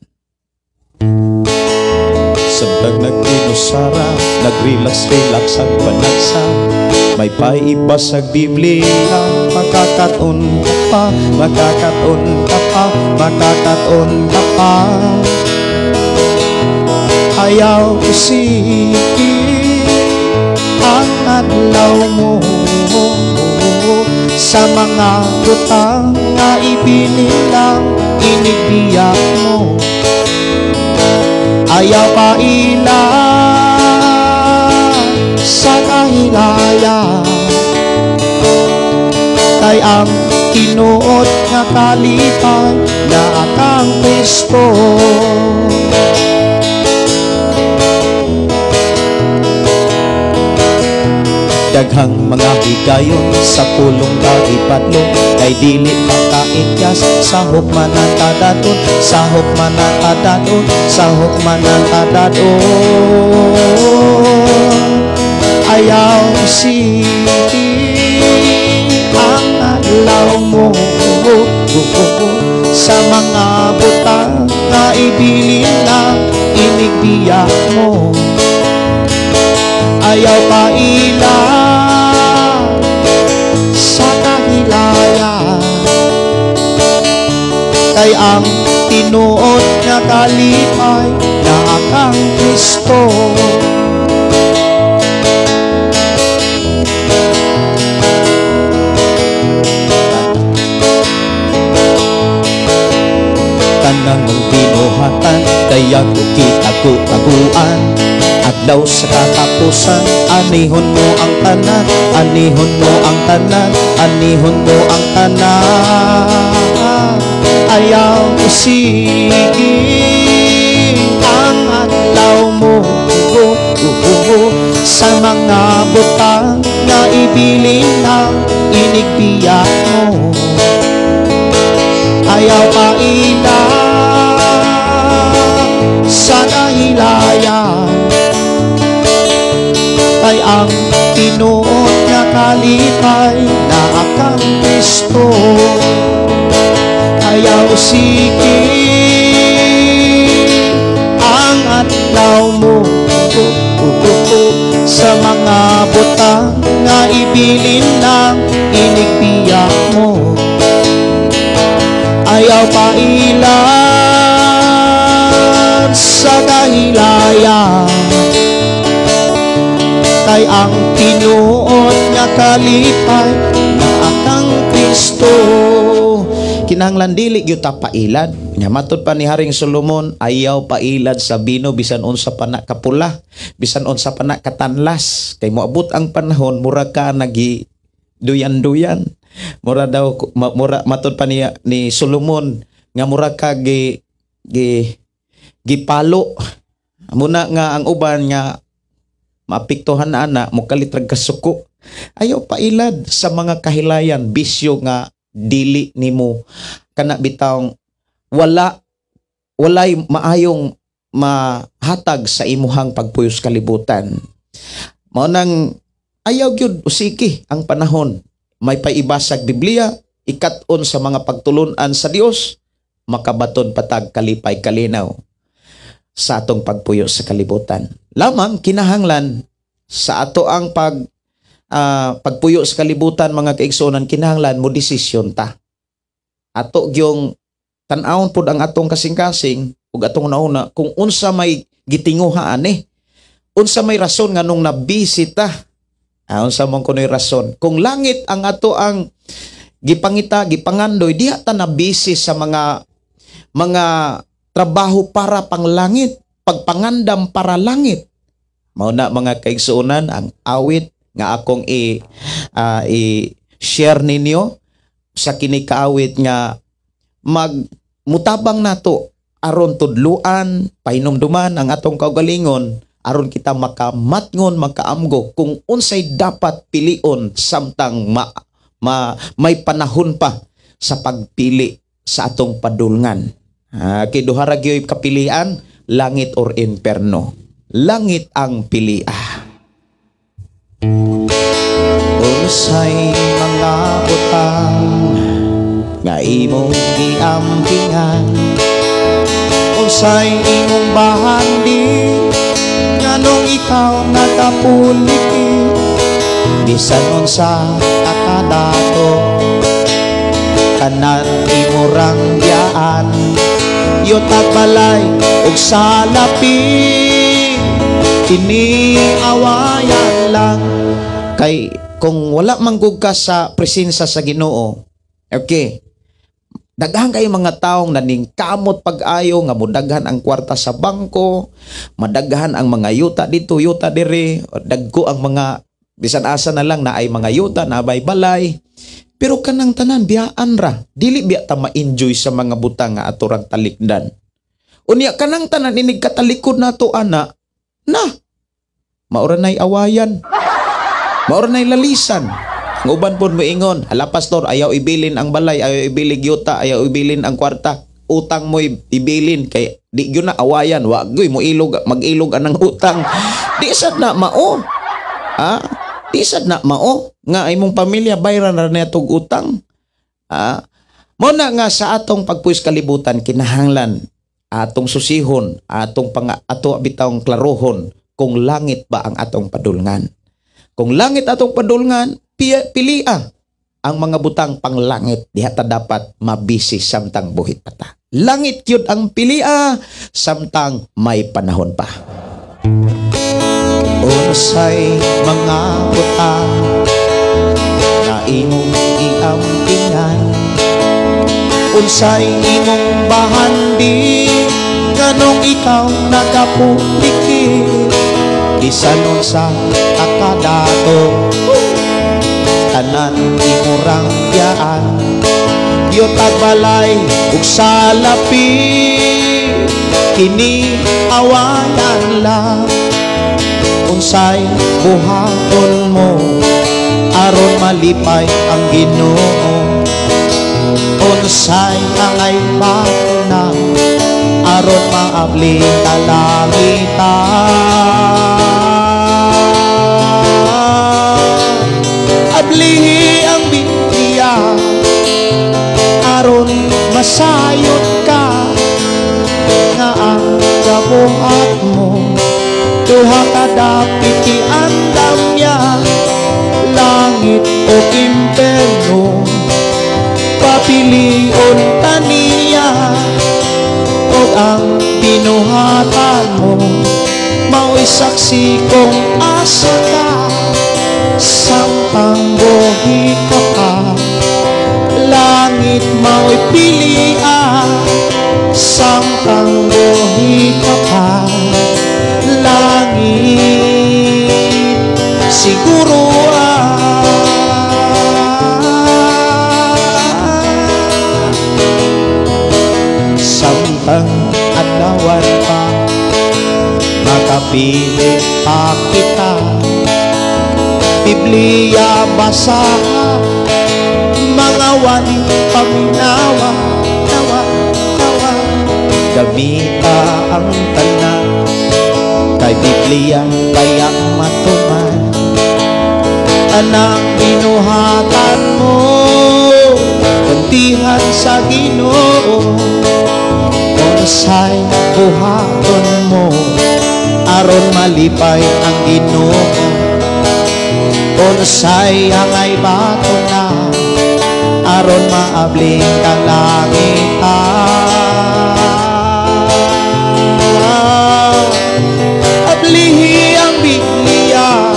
Samtang nag-inusara, nag-relax-relax ang panagsa, may paibasag Biblia, makakaton ka pa, makakaton ka pa, makakaton ka pa. Ayaw usiki ang adlaw mo sa mga butang nga ibinilang inigbiyak mo. Ayaw paila sa kahilaya, kay ang tinuod nga kalipay na akang Kristo. Daghang mga higayon sa pulong kagipadlong, kay dili makaikyas, sahop man ang kadaton, sahop man ang kadaton, sahop man ang kadaton. Ayaw usiki ang adlaw mo sa mga butang nga ibilin lang inigbiyak mo. Ayaw paila sa kahilaya, kay ang tinuod nga kalipay na akang Kristo. Tanang mong binuhatan, kaya ko kitagu-taguan. Adlaw sa katapusan, anihon mo ang tanan, anihon mo ang tanan, anihon mo ang tanan. Ayaw usiki ang adlaw mo sa mga butang nga ibilin ang inigbiyak mo. Ayaw paila sa kahilayan, kay ang tinuod nga kalipay na akang Kristo. Ayaw usiki ang adlaw mo sa mga butang nga ibilin lang inigbiyak mo. Ayaw pailan sa kahilayan, kay ang tinuod nga kalipay na akang Kristo. Kinahanglan dili gyud ta pailad. Nya matud pa ni Haring Solomon, ayaw pailad sa bino bisan unsa pa na kapula, bisan unsa pa na katanlas, kay moabot ang panahon mura ka nagi duyan-duyan. Mura daw mura matud pa niya ni Solomon nga mura ka gi gi gipalo. Muna nga ang uban nga maapektuhan na ana mokalit rag kasuko. Ayaw pailad sa mga kahilayan, bisyo nga dili nimo kana bitawng walay maayong mahatag sa imuhang pagpuyos kalibutan. Mao nang ayaw gyud usiki ang panahon. May paibasag Biblia, ikat-on sa mga pagtulun-an sa Dios, makabaton patag kalipay kalinaw sa atong pagpuyo sa kalibutan. Lamang kinahanglan sa ato ang pagpuyo sa kalibutan, mga kaigsuonan, kinahanglan mo desisyon ta. Ato gyung tan-awon pod ang atong kasing-kasing ug atong nauna kung unsa may gitinguha ani. Unsa may rason nganong nabisi ta. Unsa man kunoy rason. Kung langit ang ato ang gipangita, gipangandoy, diha ta nabisi sa mga trabaho para panglangit, pagpangandam para langit. Mao na mga kaigsuonan ang awit nga akong i-share ninyo. Sa kini kaawit nga mag mutabang nato aron tudluan, pahinumduman ang atong kaugalingon aron kita makamatngon, makaamgo kung unsay dapat pilion samtang may panahon pa sa pagpili sa atong padulngan. Ah, kay duha ra gyoy kapilian, langit or imperno. Langit ang pilia. Unsay mga butang nga imong giampingan? Unsay imong bahandi? Nganong ikaw nakapuliki? Bisan unsa kakadato, tanan imurang biyaan, yutag, balay ug salapi, kini awayan lang. Kay kung wala manggug ka sa presensya sa Ginoo, okay, daghan kayo mga taong naningkamot pag-ayo nga mudaghan ang kwarta sa bangko, madaghan ang mga yuta dito, yuta dire, dagko ang mga bisan asa na lang na ay mga yuta, na bay balay. Pero kanang tanan biyaan ra, dili biya ta ma-enjoy sa mga butang nga atorang talikdan. Unya kanang tanan inig katalikod nato ana, na maura nay awayan. Maura nay lalisan. Ang uban pod moingon, "Hala pastor, ayaw ibilin ang balay, ayaw ibilin yuta, ayaw ibilin ang kwarta. Utang mo ibilin kay di gyud na awayan, wa gyud mo ilog, mag-ilog anang utang." Di sad na mao. Ha? Di sad na mao nga imong pamilya bayran ra niya utang. Ha? Mo na nga sa atong pagpuwis kalibutan, kinahanglan atong susihon, atong pang ato bitawng klarohon kung langit ba ang atong padulngan. Kung langit atong padulngan, pilia ang mga butang panglangit. Diha ta dapat mabisi samtang buhit pa ta. Langit gyud ang pilia samtang may panahon pa. Unsay mga butang nga imong giampingan? Unsay imong bahandi? Nganong ikaw nakapuliki? Bisan unsa akadato, tanan imurang biyaan, yutag, balay ug salapi, kini awayan lang. Unsay buhaton mo aron malipay ang Ginoo? Unsay angay na aron maabli kalangitan? Ablihi ang Biblia aron masayod ka nga ang gabuhat mo duha ka dapit iandam niya, langit o imperno. Papilion kaniya og ang binuhatan mo mao'y saksi kung asa ka samtang buhi ka pa. Langit mao'y pilian samtang buhi ka pa. Langit siguro samtang adlawan pa, makapili pa kita. Biblia basa, mga wali paminawa, nawa, nawa. Gamita ang tanan kay Biblia kaya matuman. Anang binuhatan mo, gantihan sa Ginoo. Unsay buhaton mo aron malipay ang Ginoo? Unsay angay bato na aron maabling kalangitan? Ablihi ang Biblia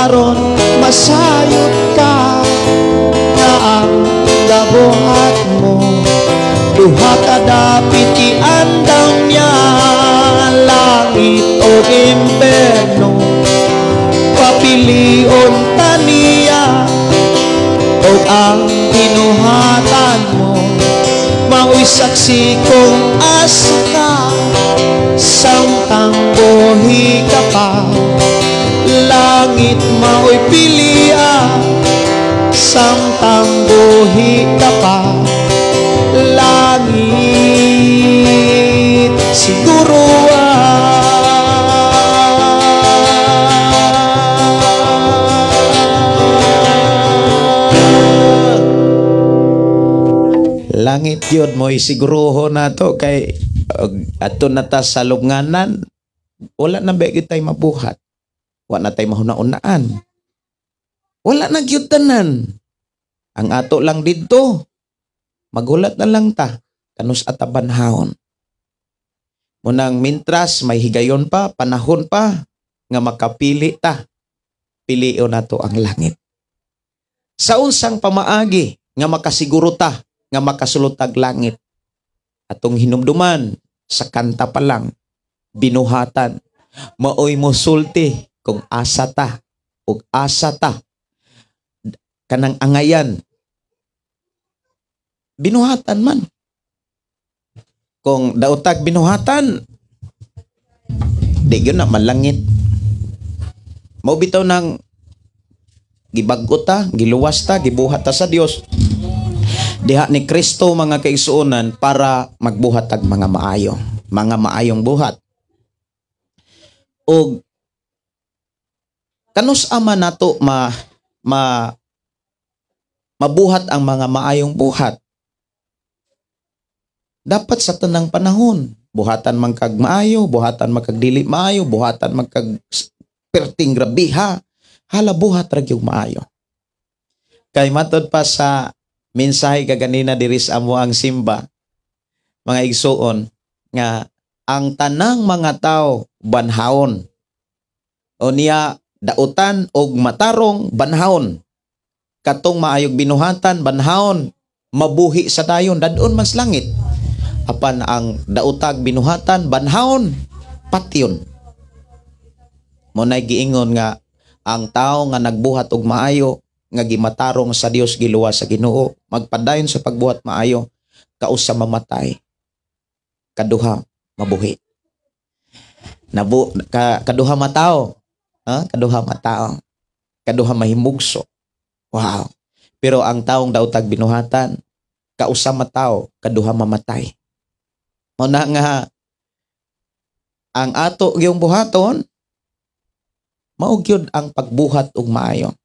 aron masayod ka nga ang gabuhat mo duha ka dapit iandam niya, langit o imperno. Papilion taniya og ang Maoy saksi kung asa ka samtang buhi ka pa. Langit maoy pilia samtang buhi ka pa. Langit siguro. Langit yun mo'y siguruho na to kay ato na ta sa lubnganan, wala na ba gyud tay mabuhat, wala na tay mahuna-unaan, wala na gyud tanan. Ang ato lang didto, magulat na lang ta kanus atabanhaon. Munang mintras may higayon pa, panahon pa nga makapili ta, pilion nato ang langit. Sa unsang pamaagi nga makasiguro ta nga makasulutag langit? Atong hinumduman sa kanta pa lang, binuhatan, maoy mosulti kung asa ta ug asa ta kanang angayan. Binuhatan man. Kung daotag binuhatan, di gyud na malangit. Mao bitaw nang gibag-o ta, giluwas ta, gibuhat ta sa Dios. Diha ni Kristo, mga kaigsuonan, para magbuhat tag mga maayo, mga maayong buhat. Og kanus ama nato ma, ma mabuhat ang mga maayong buhat? Dapat sa tanang panahon, buhatan man kag maayo, buhatan man kag dili maayo, buhatan man kag perting grabiha, hala buhat ra gyud maayo. Kay matod pa sa mensahe kaganina diri sa amo ang simba, mga igsuon, nga ang tanang mga tao banhaon. O niya dautan og matarong banhaon. Katong maayog binuhatan banhaon, mabuhi sa dayon dadon man sa langit. Apan ang dautag binuhatan banhaon, patyon. Mo nay giingon nga ang tao nga nagbuhat og maayo, nga gimatarong sa Dios, giluwas sa Ginoo, magpadayon sa pagbuhat maayo, kausa mamatay, kaduha mabuhi. Kaduha matao, ha? Kaduha matao, kaduha mahimugso. Wow. Pero ang taong dautag binuhatan, kausa matao, kaduha mamatay. Mao na nga ang ato gyung buhaton mao gyud ang pagbuhat og maayo.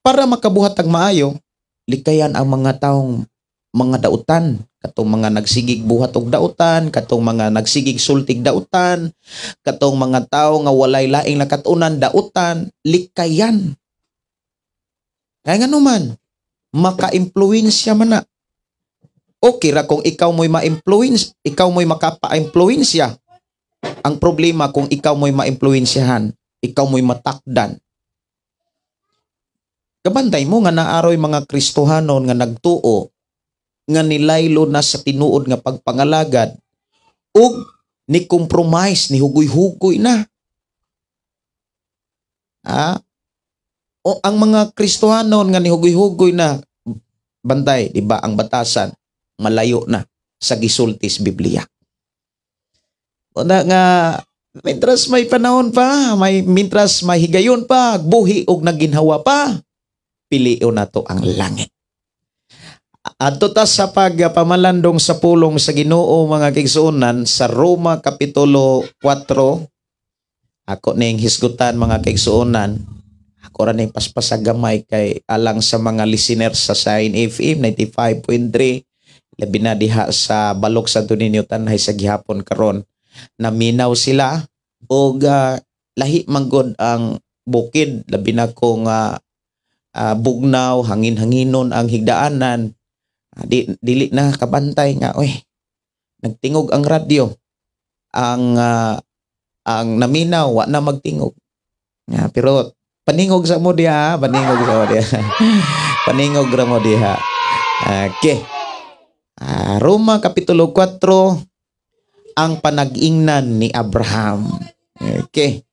Para makabuhat og maayo, likayan ang mga taong mga dautan, katong mga nagsigig buhat og dautan, katong mga nagsigig sultig dautan, katong mga tawo nga walay laing nakatunan dautan, likayan. Kaya nga naman, maka-impluwensya man na. Okay ra kung ikaw mo'y ma-influence, ikaw mo'y makapa-impluwensya. Ang problema kung ikaw mo'y ma-impluwensyahan, ikaw mo'y matakdan. Kabantay mo nga naaroy mga Kristohanon nga nagtuo, nga nilaylo na sa tinuod nga pagpangalagad, ug ni compromise, ni hugoy-hugoy na. Ha? O ang mga Kristohanon nga ni hugoy-hugoy na, bantay, di ba ang batasan, malayo na sa gisultis Biblia. O na nga, mintras may panahon pa, may mintras may higayon pa, buhi og naginhawa pa, pilion nato ang langit. Adto ta sa pagpamalandong sa pulong sa Ginoo, mga kaigsuonan, sa Roma Kapitulo 4. Ako ning hisgutan, mga kaigsuonan. Ako ra ning paspasag gamay kay alang sa mga listeners sa Shine FM 95.3, labi na diha sa Balok Santo Niño Tanay sa gihapon karon. Naminaw sila og lahi manggod ang bukid, labi na kung bugnaw, hangin-hanginon ang higdaanan. Dili na kabantay nga oy, nagtingog ang radyo, ang naminaw wa na magtingog. Nga, pero paningog sa mo diha, paningog sa mo diha. Paningog ra mo diha. Okay. Roma Kapitulo 4, ang panag-ingnan ni Abraham. Okay.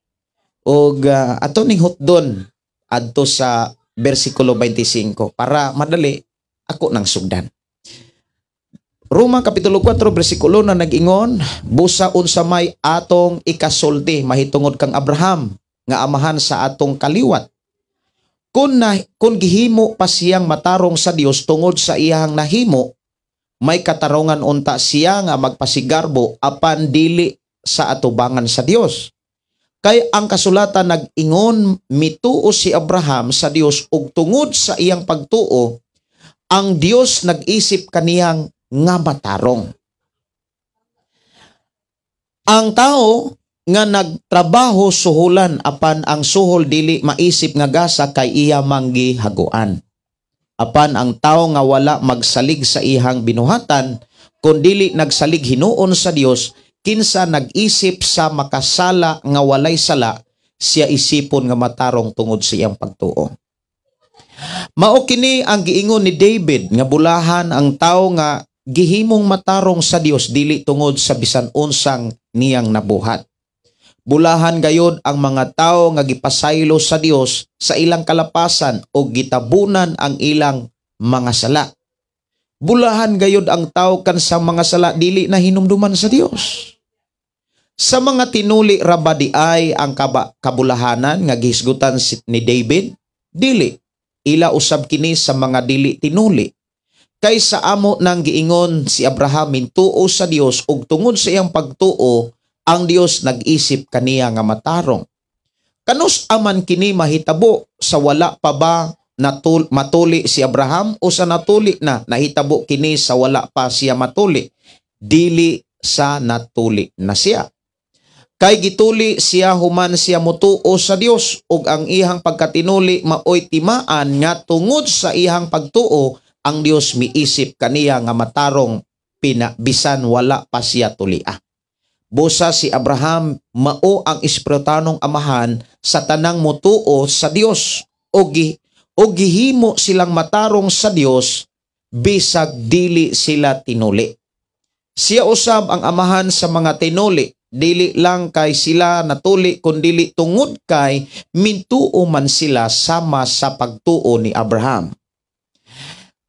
Og ato ning hutdon adto sa bersikulo 25 para madali ako nang sugdan. Roma Kapitulo 4 bersikulo na nag-ingon, busa unsa may atong ikasulti mahitungod kang Abraham nga amahan sa atong kaliwat? Kung gihimo pa siyang matarong sa Dios tungod sa iyang nahimo, may katarungan unta siya nga magpasigarbo, apan dili sa atubangan sa Dios. Kay ang kasulatan nag-ingon, mituo si Abraham sa Dios ug tungod sa iyang pagtuo, ang Dios nag-isip kaniyang nga matarong. Ang tao nga nagtrabaho suhulan, apan ang suhol dili maisip nga gasa kay iya manggihaguan. Apan ang tao nga wala magsalig sa iyang binuhatan, kun dili nagsalig hinuon sa Dios, kinsa nag-isip sa makasala nga walay sala, siya isipon nga matarong tungod sa iyang pagtuo. Mao kini ang giingon ni David nga bulahan ang tao nga gihimong matarong sa Dios dili tungod sa bisan unsang niyang nabuhat. Bulahan gayod ang mga tao nga gipasaylo sa Dios sa ilang kalapasan o gitabunan ang ilang mga sala. Bulahan gayod ang tao kansa mga sala dili na hinumduman sa Dios. Sa mga tinuli ra ba diay ang kabulahanan nga gihisgutan ni David? Dili. Ila usab kini sa mga dili tinuli. Kay sa amo nang giingon, si Abraham mintuo sa Dios ug tungod sa iyang pagtuo ang Dios nag-isip kaniya nga matarong. Kanus aman kini mahitabo? Sa wala pa ba matuli si Abraham o sa natuli na? Nahitabo kini sa wala pa siya matuli? Dili, sa natuli na siya. Kay gituli siya human siya motuo sa Dios, ug ang iyang pagkatinuli maoy timaan nga tungod sa iyang pagtuo ang Dios miisip kaniya nga matarong pina bisan wala pa siya tulia. Busa si Abraham mao ang espiritanong amahan sa tanang motuo sa Dios o gihimo silang matarong sa Dios bisag dili sila tinuli. Siya usab ang amahan sa mga tinuli, dili lang kay sila natuli kundili tungod kay mintuo man sila sama sa pagtuo ni Abraham.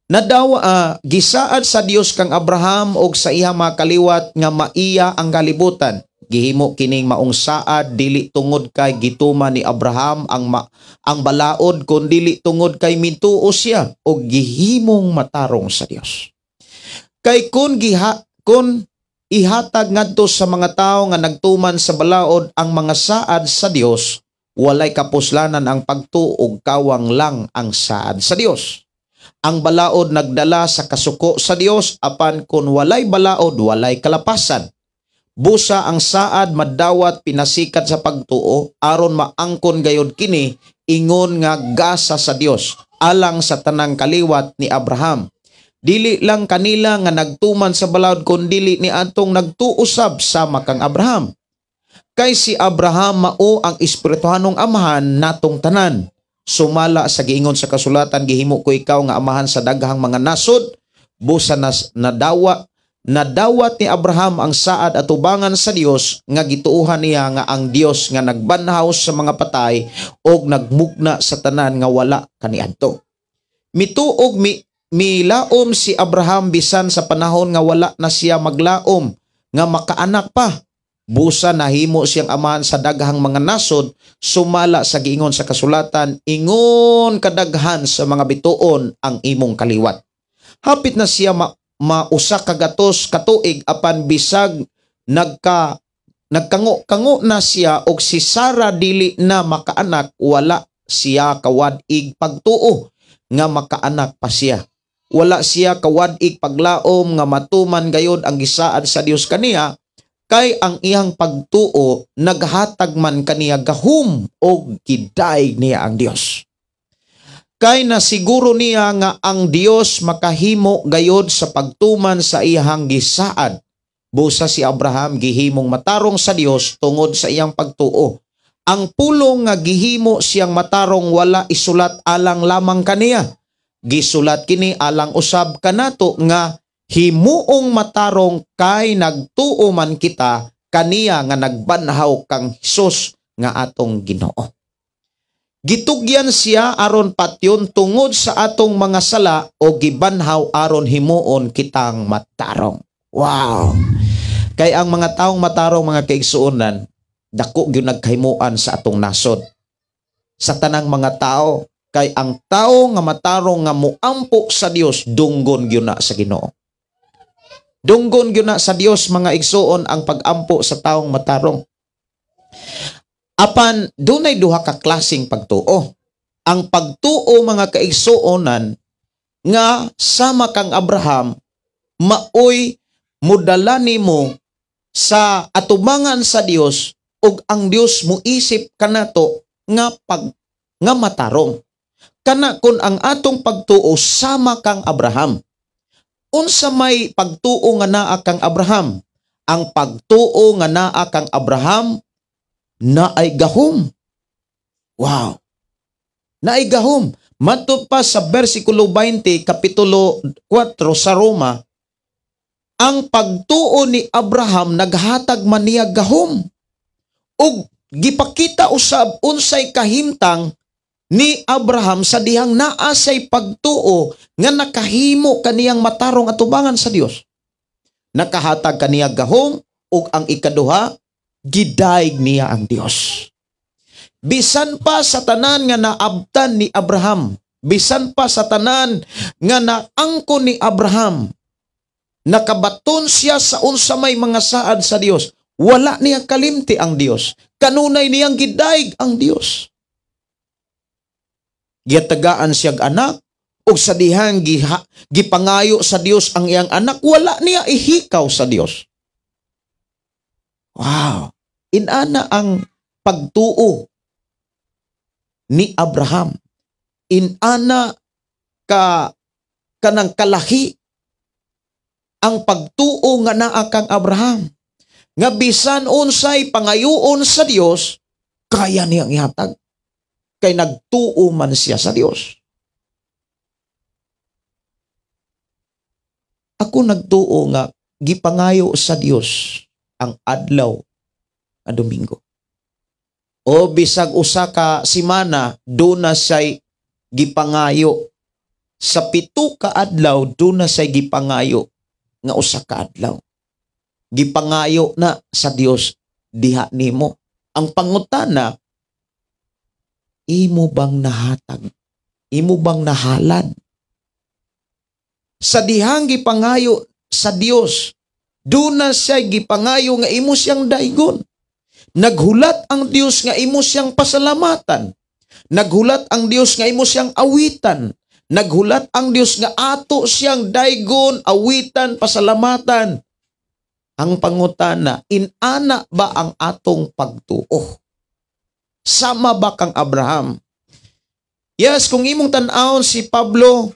Nadawa gisaad sa Dios kang Abraham og sa iya mga kaliwat nga maiya ang kalibutan. Gihimo kining maong saad dili tungod kay gituman ni Abraham ang balaod kundili tungod kay mintuo siya og gihimong matarong sa Dios. Kay kun ihatag ngadto sa mga tawo nga nagtuman sa balaod ang mga saad sa Dios, walay kapuslanan ang pagtuo ug kawang lang ang saad sa Dios. Ang balaod nagdala sa kasuko sa Dios, apan kun walay balaod, walay kalapasan. Busa ang saad madawat pinasikat sa pagtuo aron maangkon gayod kini ingon nga gasa sa Dios alang sa tanang kaliwat ni Abraham. Dili lang kanila nga nagtuman sa balaod kundili ni atong nagtuusab sama kang Abraham. Kay si Abraham mao ang espirituhanong amahan natong tanan. Sumala sa giingon sa kasulatan, gihimo ko ikaw nga amahan sa daghang mga nasod. Busa nadawat ni Abraham ang saad atubangan sa Dios nga gituohan niya nga ang Dios nga nagbanhaw sa mga patay og nagmugna sa tanan nga wala kaniadto. Mituog milaom si Abraham bisan sa panahon nga wala na siya maglaom nga makaanak pa. Busa nahimo siyang amahan sa daghang mga nasod, sumala sa giingon sa kasulatan, ingon kadaghan sa mga bituon ang imong kaliwat. Hapit na siya mausa kagatos katuig, apan bisag nagkango-kango na siya og si Sara dili na makaanak, wala siya kawad-ig pagtuo nga makaanak pa siya. Wala siya kawad-ig paglaom nga matuman gayod ang gisaad sa Dios kaniya, kay ang iyang pagtuo naghatag man kaniya gahum og gidaig niya ang Dios. Kay nasiguro niya nga ang Dios makahimo gayod sa pagtuman sa iyang gisaad. Busa si Abraham gihimong matarong sa Dios tungod sa iyang pagtuo. Ang pulong nga gihimo siyang matarong wala isulat alang lamang kaniya. Gisulat kini alang usab kanato nga himuong matarong kay nagtuo man kita kaniya nga nagbanhaw kang Hesus nga atong Ginoo. Gitugyan siya aron patyon tungod sa atong mga sala o gibanhaw aron himuon kitang matarong. Wow! Kay ang mga taong matarong, mga kaigsuonan, dako gyud nagkahimuan sa atong nasod. Sa tanang mga tao, kay ang tao nga matarong nga muampo sa Dios, dunggon gyud na sa Ginoo. Dunggon gyud na sa Dios, mga igsuon, ang pagampo sa taong matarong. Apan dunay duha ka klaseng pagtuo. Ang pagtuo, mga kaigsuonan, nga sama kang Abraham, maoy mudala nimo sa atubangan sa Dios ug ang Dios muisip kanato nga pag nga matarong. Kana kun ang atong pagtuo sama kang Abraham. Unsa may pagtuo nga naa kang Abraham? Ang pagtuo nga naa kang Abraham naay gahom. Wow. Naay gahom. Matud pa sa versikulo 20, kapitulo 4 sa Roma, ang pagtuo ni Abraham naghatag man niya gahom. Ug gipakita usab unsay kahimtang ni Abraham sa dihang naa say pagtuo nga nakahimo kaniyang matarong atubangan sa Dios. Nakahatag kaniya gahom ug ang ikaduha, gidayeg niya ang Dios. Bisan pa sa tanan nga naabtan ni Abraham, bisan pa sa tanan nga naangkon ni Abraham, nakabaton siya sa unsa may mga saad sa Dios. Wala niya kalimti ang Dios. Kanunay niyang gidayeg ang Dios. Gitagaan siyag anak ug sa dihang gipangayo sa Dios ang iyang anak, wala niya ihikaw sa Dios. Wow! Inana ang pagtuo ni Abraham. Inana ka kanang kalahi ang pagtuo nga naa kang Abraham. Nga bisan unsay pangayoon sa Dios, kaya niyang ihatag. Kay nagtuo man siya sa Dios. Ako nagtuo nga gipangayo sa Dios ang adlaw nga Domingo. O bisag usa ka semana, duna siya'y gipangayo. Sa 7 ka adlaw, duna siya'y gipangayo nga usa ka adlaw. Gipangayo na sa Dios diha nimo. Ang pangutana, imo bang nahatag? Imo bang nahalad? Sa dihang gipangayo sa Dios, duna siya gipangayo nga imo siyang daygon. Naghulat ang Dios nga imo siyang pasalamatan. Naghulat ang Dios nga imo siyang awitan. Naghulat ang Dios nga ato siyang daygon, awitan, pasalamatan. Ang pangutana, inana ba ang atong pagtuo? Sama ba kang Abraham? Yes, kung imong tan-awon si Pablo,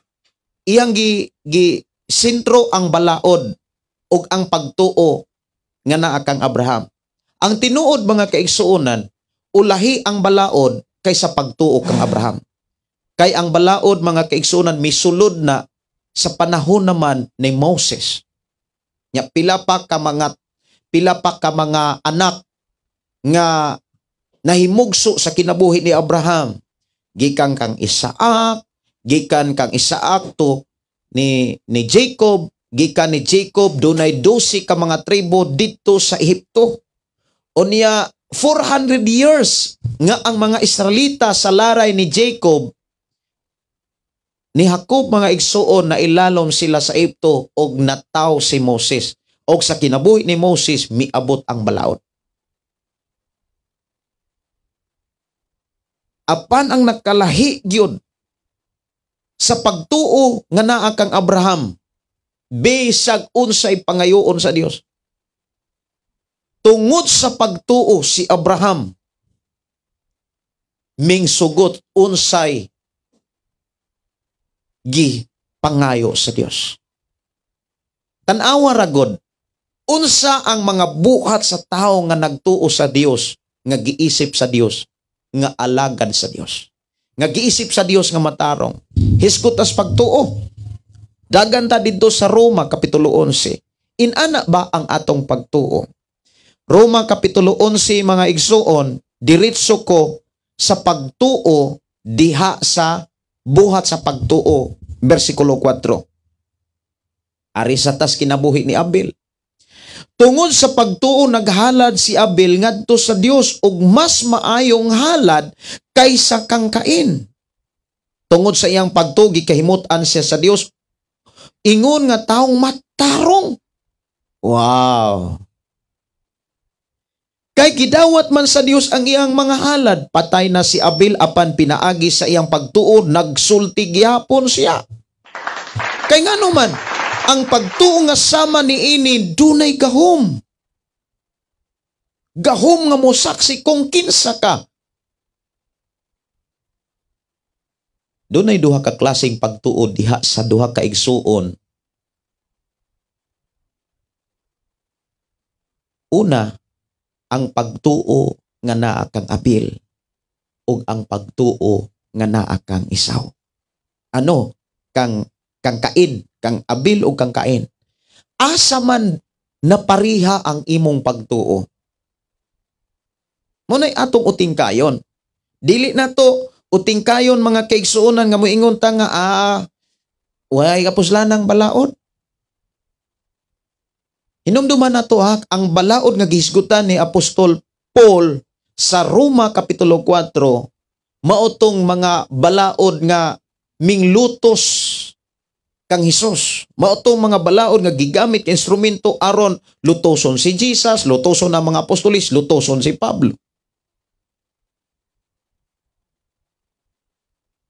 iyang gi sentro ang balaod ug ang pagtuo nga naa kang Abraham. Ang tinuod, mga kaigsuonan, ulahi ang balaod kaysa pagtuo kang Abraham. Kay ang balaod, mga kaigsuonan, misulod na sa panahon naman ni Moses. Nya pila pa ka mga anak nga nahimugso sa kinabuhi ni Abraham. Gikan kang Isaac to ni Jacob, gikan ni Jacob dunay 12 ka mga tribo didto sa Ehipto. Unya 400 years nga ang mga Israelita sa laray ni Jacob, ni Jacob, mga igsuon, na ilalom sila sa Ehipto og nataw si Moses. Og sa kinabuhi ni Moses miabot ang balaod. Apan ang nakalahi gyud sa pagtuo nga naa kang Abraham, bisag unsay pangayoon sa Dios. Tungod sa pagtuo si Abraham mingsugot unsay gipangayo sa Dios. Tan-awa ra gud unsa ang mga buhat sa tawo nga nagtuo sa Dios, nga giisip sa Dios, nga alagad sa Dios, nga giisip sa Dios nga matarong. Hisgot as pagtuo. Dagan ta didto sa Roma kapitulo 11. Inana ba ang atong pagtuo? Roma kapitulo 11, mga igsuon, diretso ko sa pagtuo diha sa buhat sa pagtuo, bersikulo 4. Ari sa tas kinabuhi ni Abel. Tungod sa pagtuo naghalad si Abel ngadto sa Dios og mas maayong halad kaysa kang Cain. Tungod sa iyang pagtuo gikahimut-an siya sa Dios ingon nga taong matarong. Wow. Kay gidawat man sa Dios ang iyang mga halad, patay na si Abel apan pinaagi sa iyang pagtuo nagsulti gyapon siya. Kay ngano man ang pagtuo nga sama niini dunay gahom. Gahom nga mosaksi kung kinsa ka. Dunay duha ka klaseng pagtuo diha sa duha ka igsuon. Una, ang pagtuo nga naa kang Abel ug ang pagtuo nga naa kang Isaw. Ano? Kang Cain, kang Abel ug kang Cain. Asa man napariha ang imong pagtuo? Muna'y atong uting kayon. Dili na to uting kayon mga kaigsuonan nga moingon ta nga way kapuslanang balaod. Hinumduman na to ha, ang balaod nga gihisgutan ni Apostol Paul sa Roma Kapitulo 4, maotong mga balaod nga minglutos kang Hesus. Maotong mga balaod nga gigamit instrumento aron lutoson si Jesus, lutoson ang mga apostolis, lutoson si Pablo.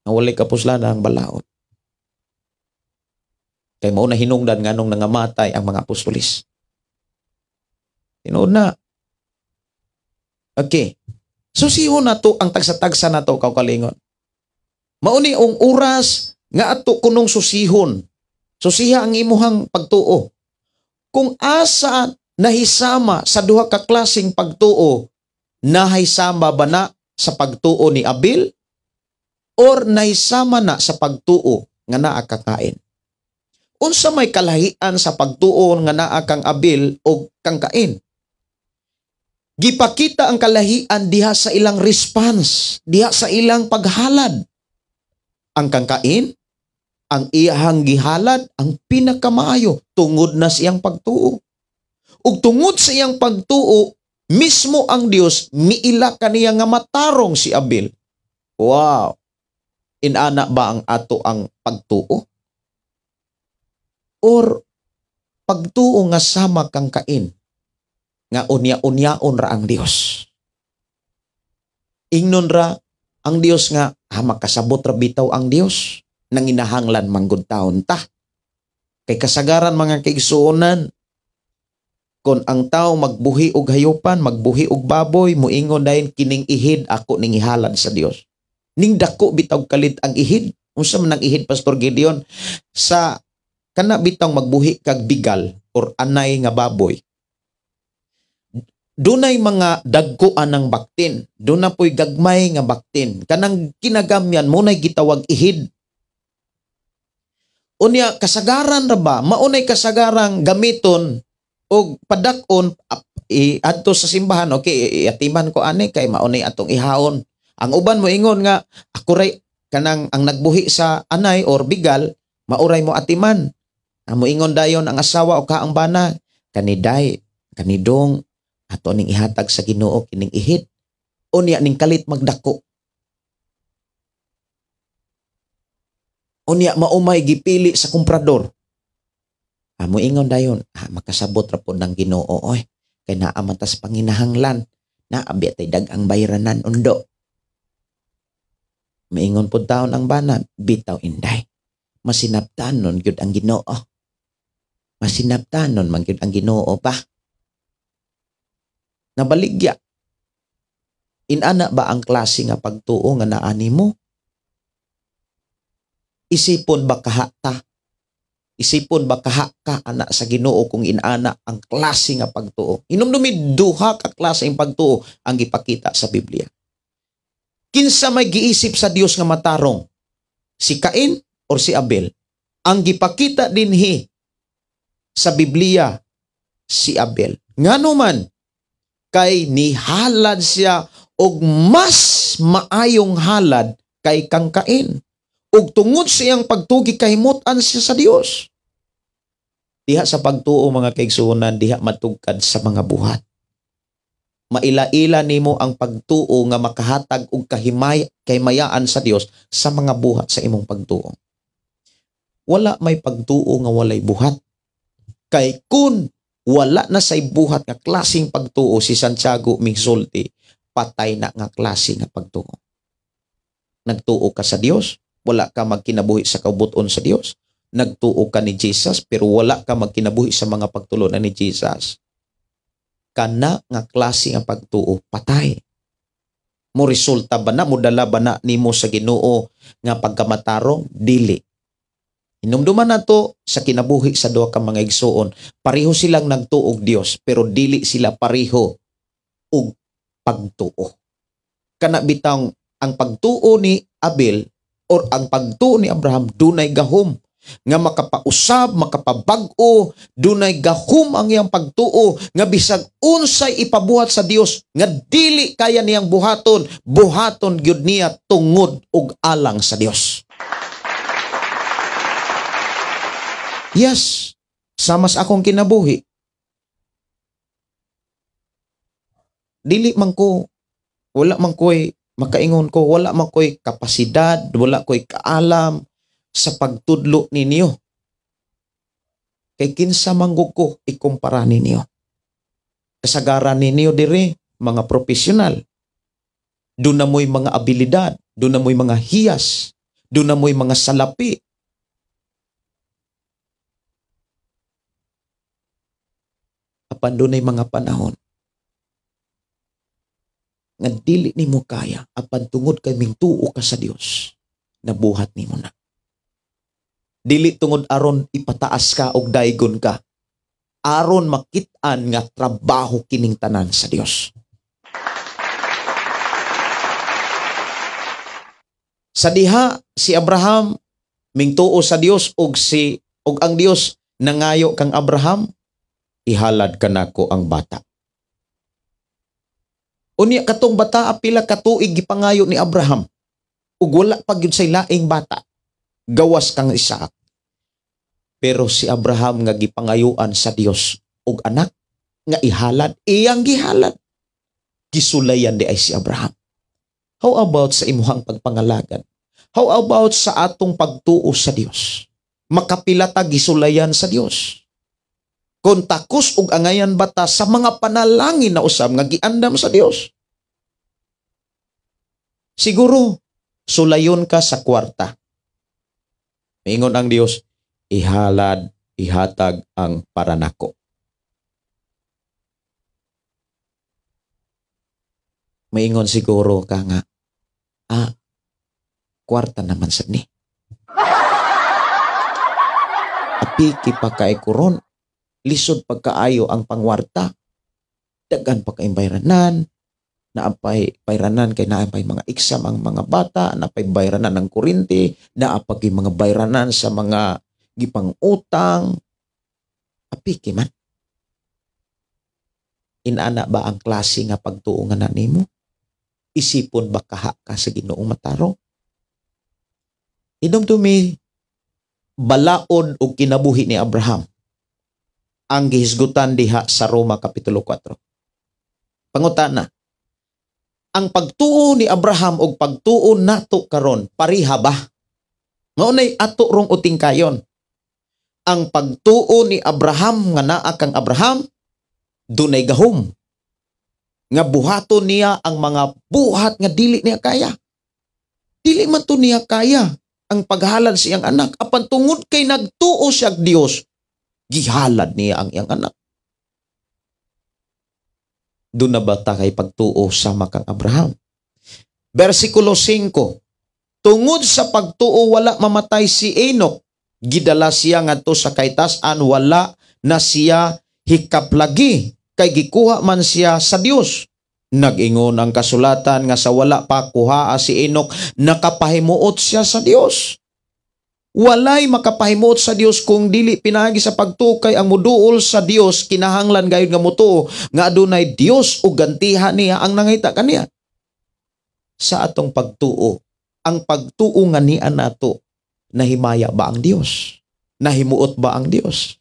Nawalay kapuslan ang balaod. Kay mao na hinungdan nganong nangamatay ang mga apostolis. Tinuod na. Okay. Susihon na to ang tagsa-tagsa na to, kaugalingon. Mauni ang oras nga ato kunong susihon. Susiha ang imuhang pagtuo. Kung asa nahisama sa duha ka klaseng pagtuo, nahisama ba na sa pagtuo ni Abel or nahisama na sa pagtuo nga naa ka Cain? Unsa may kalahian sa pagtuo nga naa kang Abel o kang Cain? Gipakita ang kalahian diha sa ilang response, diha sa ilang paghalad. Ang kang Cain, ang iyahang gihalad, ang pinakamaayo tungod na siyang pagtuo. Ug tungod sa iyang pagtuo, mismo ang Dios miila kaniya nga matarong si Abel. Wow! Inana ba ang ato ang pagtuo? Or pagtuo nga sama kang Cain, nga unya-unyaon ra ang Dios. Ingnon ra ang Dios nga makasabot ra bitaw ang Dios, nanginahanglan manggod taon ta. Kay kasagaran mga kaigsuonan, kon ang tao magbuhi og hayupan, magbuhi og baboy, moingon dayon kining ihid ako ning ihalad sa Dios. Ning dako bitaw kalit ang ihid. Unsa man ang ihid, Pastor Gideon? Sa kana bitaw magbuhi kag bigal or anay nga baboy, dunay mga dagkoan ng baktin, doon na po'y gagmay nga baktin. Kanang kinagamyan mo na'y gitawag ihid. Unya, kasagaran ra ba? Maunay kasagarang gamiton o padak-on adto sa simbahan, okay, iatiman ko ani kay maunay atong ihaon. Ang uban mo ingon nga ako ray kanang ang nagbuhi sa anay or bigal, mauray mo atiman. Ang moingon dayon ang asawa o kaang bana, kaniday, kanidong ato ning ihatag sa Ginoo kining ihid. Unya ning kalit magdako. Unya maumay gipili sa komprador. Amo ingon dayon, makasabot ra pod ng Ginoo oy. Kay naa man tas panginahanglan, naa biya tay dag-ang bayranan undo. Maingon pod taon ang bana, bitaw inday. Masinabtanon gyud ang Ginoo. Masinabtanon man gyud ang Ginoo pa. Nabaligya. Inana ba ang klase nga pagtuo nga naani mo? Isipon ba kahata? Isipon ba kaha ka ana sa Ginoo kung inana ang klase nga pagtuo? Hinumdumi duha ka klase ang pagtuo ang gipakita sa Biblia. Kinsa may giisip sa Dios nga matarong? Si Cain or si Abel? Ang gipakita dinhi sa Biblia si Abel. Ngano man kay nihalad siya Og mas maayong halad kay kang Cain. Ug tungod sa iyang pagtuo gikahimutan siya sa Dios. Diha sa pagtuo, mga kaigsuonan, diha matugkad sa mga buhat. Maila-ila nimo ang pagtuo nga makahatag og kahimayaan sa Dios sa mga buhat sa imong pagtuo. Wala may pagtuo nga walay buhat. Kay kun wala na say buhat nga klaseng pagtuo, si Santiago mingsulti, patay na nga klase nga pagtuo. Nagtuo ka sa Dios, wala ka magkinabuhi sa kaubuton sa Dios. Nagtuo ka ni Jesus pero wala ka magkinabuhi sa mga pagtulunan ni Jesus. Kana nga klase nga pagtuo, patay. Mo resulta ba na, modala ba na nimo sa Ginoo nga pagkamatarong? Dili. Hinumduman nato sa kinabuhi sa duha ka mga igsuon, pareho silang nagtuo og Dios pero dili sila pareho og pagtuo. Kana bitang ang pagtuo ni Abel or ang pagtuo ni Abraham dunay gahom nga makapausab, makapabag-o, dunay gahom ang iyang pagtuo nga bisag unsay ipabuhat sa Dios nga dili kaya niyang buhaton, buhaton gyud niya tungod og alang sa Dios. Yes, sama sa akong kinabuhi. Dili man ko, wala man ko'y makaingon ko, wala man ko'y kapasidad, wala ko'y kaalam sa pagtudlo ninyo. Kay kinsa man gud ko ikumpara ninyo. Kasagaran ninyo diri mga profesional. Doon na mo'y mga abilidad, doon na mo'y mga hiyas, doon na mo'y mga salapi. Apan doon ay mga panahon nga dili nimo kaya, apan tungod kay mingtuo ka sa Dios, nabuhat nimo na. Dili tungod aron ipataas ka og daygon ka, aron makit-an nga trabaho kining tanan sa Dios. Sa diha si Abraham mingtuo sa Dios og si og ang Dios nangayo kang Abraham, ihalad kanako ang bata. Unya katong bata pila ka tuig gipangayo ni Abraham ug wala pa gyud say laing bata gawas kang Isaac. Pero si Abraham nga gipangayuan sa Dios og anak nga ihalad, iyang gihalad. Gisulayan di ay si Abraham. How about sa imuhang pagpangalagad? How about sa atong pagtuo sa Dios? Makapila ta gisulayan sa Dios. Kung takos og angayan bata sa mga panalangin na usab nga giandam sa Dios. Siguro sulayon ka sa kwarta. Mingon ang Dios, ihalad, ihatag ang paranako. Maingon siguro ka nga, kwarta naman sad ni. Apiki pa kay kuron, lisod pagkaayo ang pangwarta. Daghan pa kay bayranan, naapay bayranan kay naapay mga exam ang mga bata, naapay bayranan ang kuryente, naapay mga bayranan sa mga gipang-utang. Apiki man. Inana ba ang klase nga pagtuo nga na nimo? Isipon ba kaha ka sa Ginoong matarong? Hinumdumi balaod og kinabuhi ni Abraham ang gihisgutan diha sa Roma Kapitulo 4. Pangutana, ang pagtuo ni Abraham og pagtuo nato karon pareha ba? Mao nay ato rong utingkayon. Ang pagtuo ni Abraham nga naa kang Abraham dunay gahom nga buhaton niya ang mga buhat nga dili niya kaya. Dili man to niya kaya ang paghalad sa iyang anak, apan tungod kay nagtuo siya og Dios, gihalad niya ang iyang anak. Doon na ba ta kay pagtuo sama kang Abraham? Versikulo 5, tungod sa pagtuo wala mamatay si Enoch, gidala siya ngadto sa kaytas-an, wala na siya hikaplagi, kay gikuha man siya sa Dios. Nag-ingon ang kasulatan nga sa wala pa kuhaa si Enoch, nakapahimuot siya sa Dios. Walay makapahimuot sa Dios kung dili pinaagi sa pagtuo, kay ang muduol sa Dios kinahanglan gayud nga mutuo nga adunay Dios ug gantihan niya ang nangita kaniya. sa atong pagtuo. Ang pagtuo nga niya nato, nahimaya ba ang Dios? Nahimuot ba ang Dios?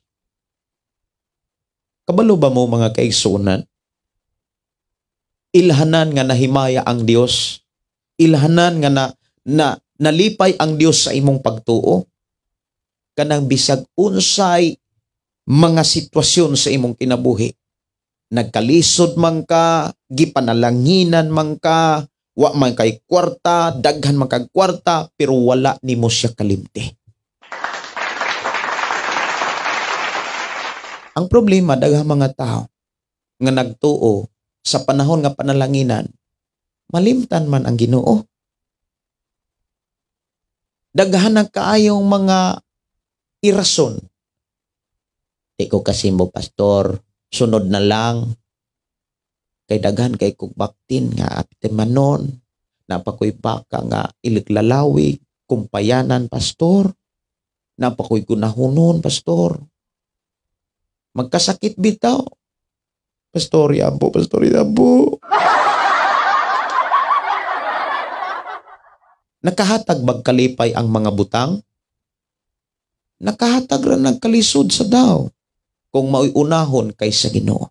Kabalo ba mo mga kaigsuonan? Ilhanan nga nahimaya ang Dios, ilhanan nga na nalipay ang Dios sa imong pagtuo, kanang bisag unsay mga sitwasyon sa imong kinabuhi. Nagkalisod man ka, gipanalanginan man ka, wa man kay kwarta, daghan man kag kwarta, pero wala nimo siya kalimti. Ang problema, daghang mga tao nga nagtuo sa panahon nga panalanginan, malimtan man ang Ginoo. Daghan ang kaayong mga irason. Di ko kasi mo, pastor, sunod na lang. Kay daghan kay kog baktin nga apitimanon, napakoy baka nga iliglalawig, kumpayanan, pastor, napakoy gunahunon, pastor. Magkasakit bitaw. Pastor, yabo, pastor, yabo. Nakahatag bagkalipay ang mga butang? Nakahatag ra nagkalisod sa daw kung mao'y unahon kaysa Ginoo.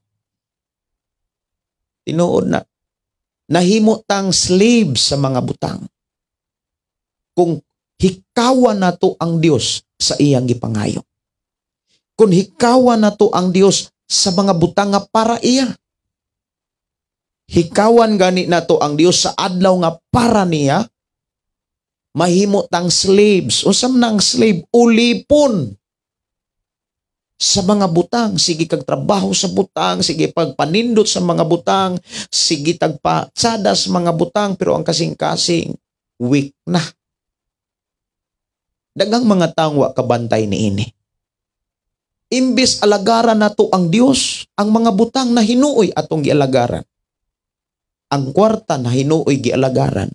Tinuod na, nahimo tang slave sa mga butang. Kung hikawan nato ang Dios sa iyang gipangayo. Kung hikawan nato ang Dios sa mga butang nga para iya. Hikawan gani nato ang Dios sa adlaw nga para niya, mahimo tang slaves. Unsa man ang slave? Ulipon sa mga butang. Sige kag trabaho sa butang, sige pagpanindot sa mga butang, sige tagpatsada sa mga butang, pero ang kasing-kasing weak na. Daghang mga taong wa kabantay niini. Imbis alagaran nato ang Dios, ang mga butang na hinuoy atong gialagaran. Ang kwarta na hinuoy gialagaran.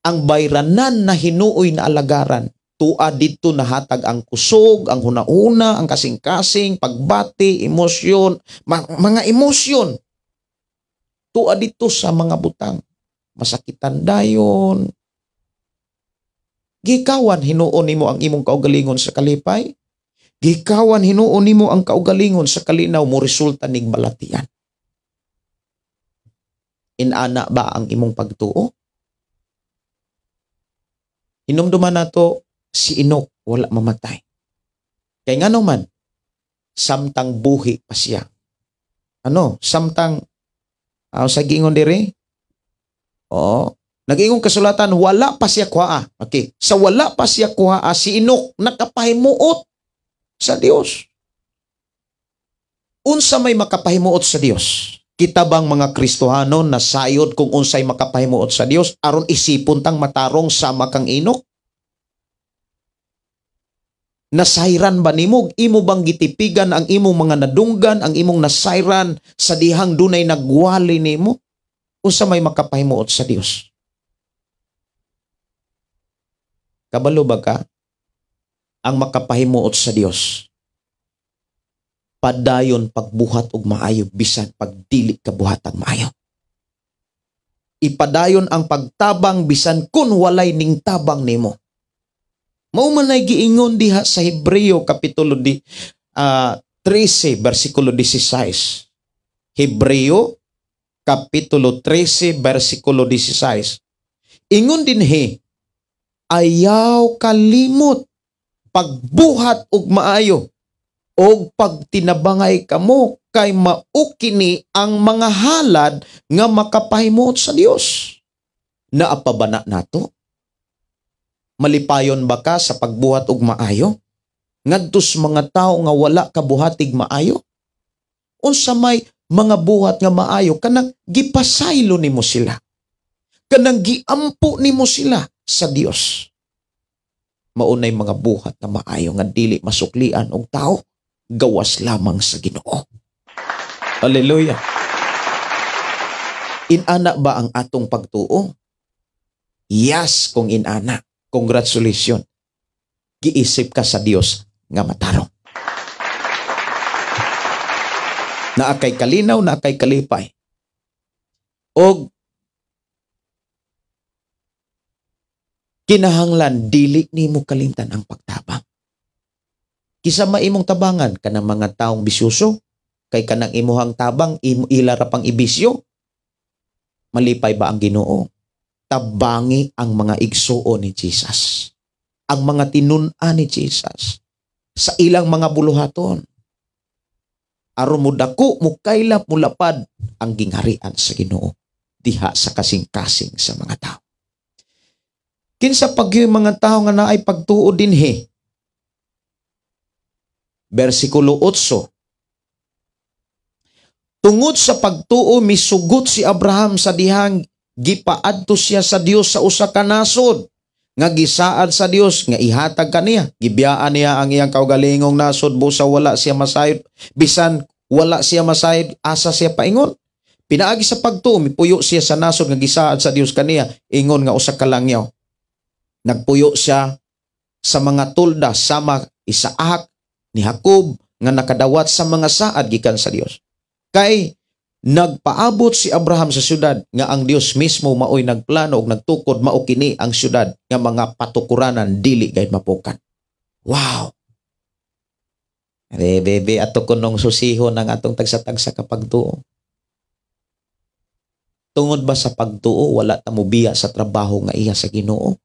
Ang bayranan na hinuoy na alagaran. Tua didto nahatag ang kusog, ang hunauna, ang kasing-kasing, pagbati, emosyon, mga emosyon. Tua didto sa mga butang. Masakitan dayon. Gikawan hinuon nimo ang imong kaugalingon sa kalipay. Gikawan hinuon nimo ang kaugalingon sa kalinaw, mo resulta ning balatian. Inana ba ang imong pagtuo? Hinumduman nato si Enoch wala mamatay. Kay ngano man, samtang buhi pa siya. Ano? Samtang sa giingon diri? Oo. Nag-ingon kasulatan, wala pa siya kuhaa. Okay. Sa wala pa siya kuhaa, si Enoch nakapahimuot sa Dios. Unsa may makapahimuot sa Dios? Kita bang mga Kristohano nasayod kung unsay makapahimuot sa Dios aron isipon tang matarong sama kang Enoch? Nasayran ba nimo? Imo bang gitipigan ang imong mga nadunggan, ang imong nasayran sa dihang dunay nagwali nimo? Unsa may makapahimuot sa Dios? Kabalo ba ka? Ang makapahimuot sa Dios, padayon pagbuhat og maayo bisan pagdili ka buhatag maayo. Ipadayon ang pagtabang bisan kun walay ning tabang nimo. Mao man ay giingon diha sa Hebreo kapitulo 13 bersikulo 16. Hebreo kapitulo 13 bersikulo 16. Ingon dinhi, ayaw kalimot pagbuhat og maayo og pagtinabangay kamo kay maukini ang mga halad nga makapahimuot sa Dios. Naa pa ba na nato? Malipayon ba ka sa pagbuhat og maayo? Ngadto sa mga tawo nga wala kabuhatig maayo? Unsa may mga buhat nga maayo kanang gipasaylo nimo sila. Kanang giampo nimo sila sa Dios. Maunay mga buhat nga maayo nga dili masuklian og tao, gawas lamang sa Ginoo. Hallelujah. Inana ba ang atong pagtuo? Yes, kung inana. Congratulations. Giisip ka sa Dios nga matarong. Naa kay kalinaw, naa kay kalipay. Og Kinahanglan dili nimo kalimtan ang pagtabang. Kisa maimong tabangan kanang mga taong bisyoso, kay kanang imuhang tabang ila ra pang ibisyo. Malipay ba ang Ginoo? Tabangi ang mga igsuon ni Jesus, ang mga tinun-an ni Jesus sa ilang mga buluhaton. Aron mo dako, mukaylap, mulapad ang gingharian sa Ginoo diha sa kasing-kasing sa mga tao. Kinsa pag yung mga tao nga naay pagtuo dinhi? Versikulo 8. Tungod sa pagtuo misugot si Abraham sa dihang gipaadto siya sa Dios sa usa ka nasod nga gisaad sa Dios nga ihatag kaniya. Gibiyaan niya ang iyang kaugalingong nasod busa wala siya masayod, bisan wala siya masayod asa siya paingon. Pinaagi sa pagtuo mipuyo siya sa nasod nga gisaad sa Dios kaniya, ingon nga usa ka langyaw. Nagpuyo siya sa mga tulda sama Isaac ni Jacob nga nakadawat sa mga saad gikan sa Dios. Kay nagpaabot si Abraham sa syudad nga ang Dios mismo maoy nagplano og nagtukod, mao kini ang syudad nga mga patukuranan dili gayud mapukan. Wow. Re bebe, ato kunong susihon ang atong tagsa-tagsa kapagtuo. Tungod ba sa pagtuo wala ta mobiya sa trabaho nga iya sa Ginoo?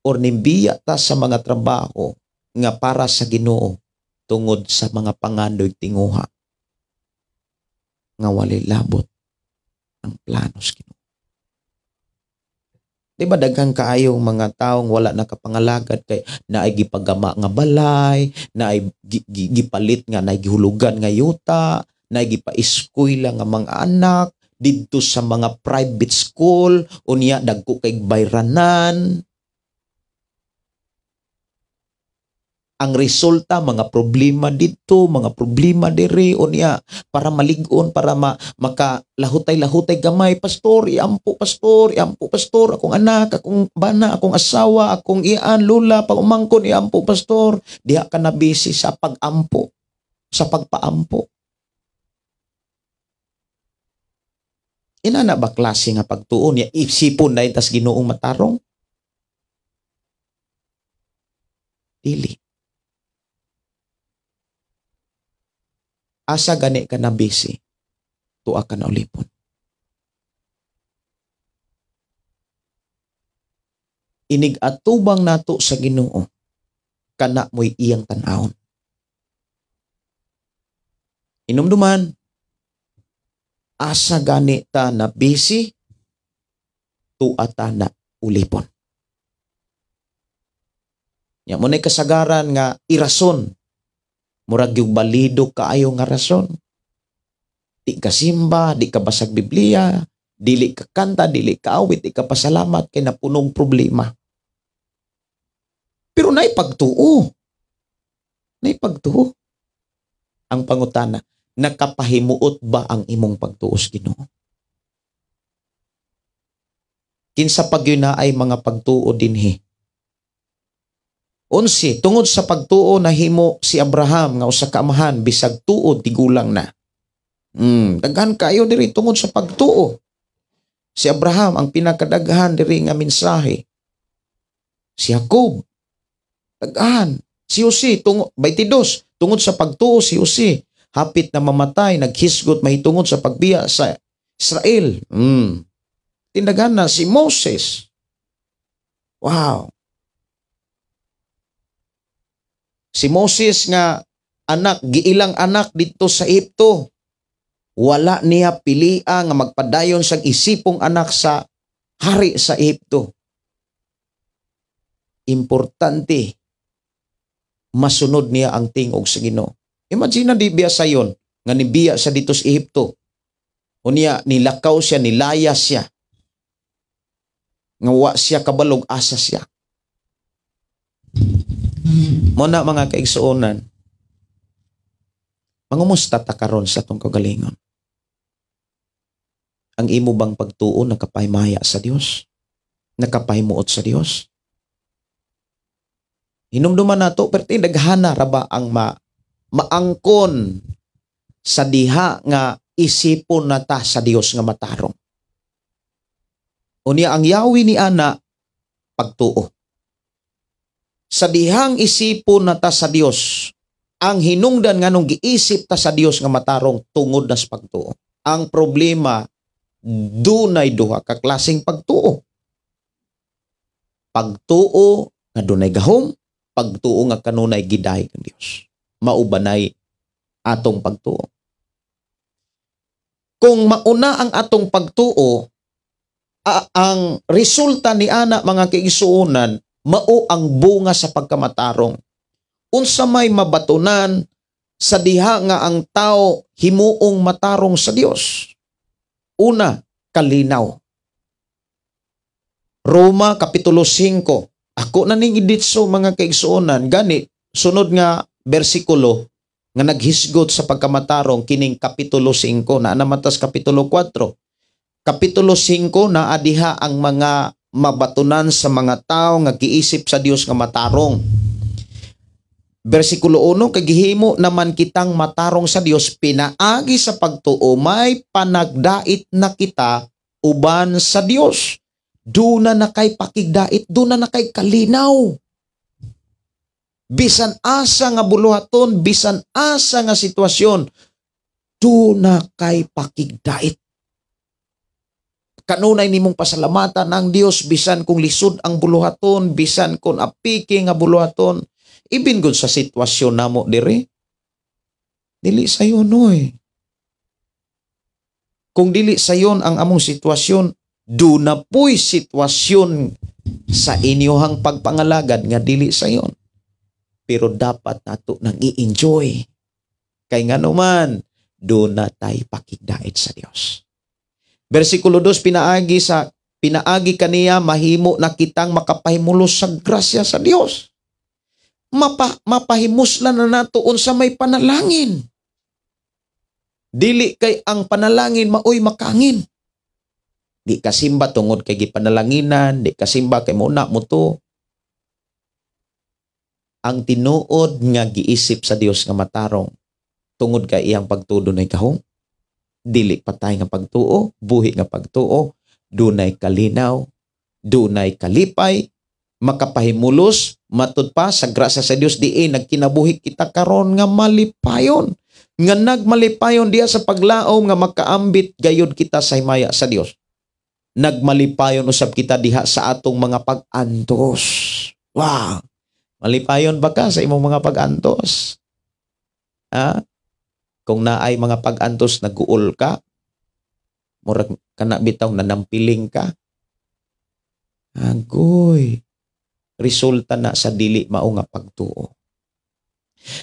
Or nimbiya ta sa mga trabaho nga para sa Ginoo tungod sa mga pangandoy tinguha nga walay labot ang plano sa Ginoo? Di ba daghan kaayong mga taong wala nakapangalagad kay naay gipagama nga balay, naay gipalit nga naay gihulugan nga yuta, naay gipa-eskwela nga mga anak didto sa mga private school, unya dagko kay bayranan. Ang resulta, mga problema dito, mga problema diri, unya para malig-on, para makalahutay-lahutay gamay, pastor, iampo, pastor, iampo, pastor, akong anak, akong bana, akong asawa, akong ian, lula, pag-umangkon, iampo, pastor. Diha ka na busy sa pag-ampo, sa pagpaampo. Inana ba klase nga pagtuon niya? Isipon na tas Ginoong matarong? Dili. Asa gani ka na busy, tuwa ka na ulipon. Inig atubang nato sa Ginoo, kana mo'y iyang tan-awon. Inumduman, asa gani ta na busy, tuwa ta na ulipon. Nya mo na'y kasagaran nga irason. Murag yung balido kaayo nga rason. Di ka simba, di ka basag Biblia, dili ka kanta, dili ka awit, di ka pasalamat kay napunong problema. Pero naipagtuo. Naipagtuo. Ang pangutana, nakapahimuot ba ang imong pagtuo sa Ginoo? Kinsa pag yun na ay mga pagtuo dinhi? 11, tungod sa pagtuo nahimo si Abraham nga usa ka amahan bisag tuod tigulang na. Daghan kayo diri tungod sa pagtuo. Si Abraham ang pinakadaghan diri nga mensahe. Si Jacob daghan, si Jose tungod 22, tungod sa pagtuo si Jose hapit na mamatay naghisgot mahitungod sa pagbiya sa Israel. Tindaghan na si Moses. Wow. Si Moses nga anak, giilang anak dito sa Ehipto. Wala niya pilia nga magpadayon sang isipong anak sa hari sa Ehipto. Importante, masunod niya ang tingog sa Ginoo. Imagine na di biya sayon nga nibiya siya dito sa Ehipto. Unya nilakaw siya, nilaya siya. Nga wa siya kabalog, asa siya. Muna mga kaigsuonan, mangumusta ta karon sa atong kagalingon? Ang imo bang pagtuo nakapahimaya sa Dios? Nakapahimuot sa Dios? Hinumduman nato, perti daghana ra ba ang maangkon sa diha nga isipon na ta sa Dios nga matarong. Unya ang yawi ni ana Pagtuo. Sa dihang isipon na ta sa Dios, ang hinungdan nganong giisip ta sa Dios nga matarong tungod na sa pagtuo. Ang problema, dunay duha ka klaseng pagtuo. Pagtuo nga dunay gahom, pagtuo nga kanunay gidayeg ang Dios. Maubanay atong pagtuo. Kung mauna ang atong pagtuo, ang resulta ni ana, mga kaigsuonan, mao ang bunga sa pagkamatarong. Unsa may mabatunan sa diha nga ang tao himuong matarong sa Dios? Una, kalinaw. Roma Kapitulo 5. Ako na ning iditso, mga kaigsuonan, gani sunod nga bersikulo nga naghisgot sa pagkamatarong kining Kapitulo 5 na namatas Kapitulo 4. Kapitulo 5 na adiha ang mga mabatunan sa mga tao nga giisip sa Dios nga matarong. Bersikulo 1, kay gihimo naman kitang matarong sa Dios pinaagi sa pagtuo, may panagdait na kita uban sa Dios. Duna na kay pakigdait, duna na kay kalinaw. Bisan asa nga buluhaton, bisan asa nga sitwasyon, duna kay pakigdait. Kanunay nimong pasalamatan ang Dios bisan kung lisod ang buluhaton, bisan kung apiki nga buluhaton, ibin gud sa sitwasyon namo diri. Dili sayon oy. Kung dili sayon ang among sitwasyon, duna po'y sitwasyon sa inyohang pagpangalagad nga dili sayon. Pero dapat nato nang i-enjoy. Kay ngano man, duna tay pakigdait sa Dios. Bersikulo 2, pinaagi kaniya mahimo na kitang makapahimulos sa grasya sa Dios. Mapahimuslan na nato unsa may panalangin. Dili kay ang panalangin maoy makangin. Di kasimba tungod kay gipanalanginan, di kasimba kay muna mo to. Ang tinuod nga giisip sa Dios nga matarong tungod kay iyang pagtuo dunay kahong. Dili patay nga pagtuo, buhi nga pagtuo, dunay kalinaw, dunay kalipay, makapahimulos, matud pa sa grasya sa Dios diin nagkinabuhi kita karon nga malipayon, nga nagmalipayon diya sa paglaom nga makaambit gayud kita sa himaya sa Dios. Nagmalipayon usab kita diha sa atong mga pag-antos. Wow! Malipayon ba ka sa imong mga pag-antos? Ha? Kung naay mga pag-antos, naguol ka, murag kana bitaw nanampiling ka. Agoy, resulta na sa dili mao nga pagtuo.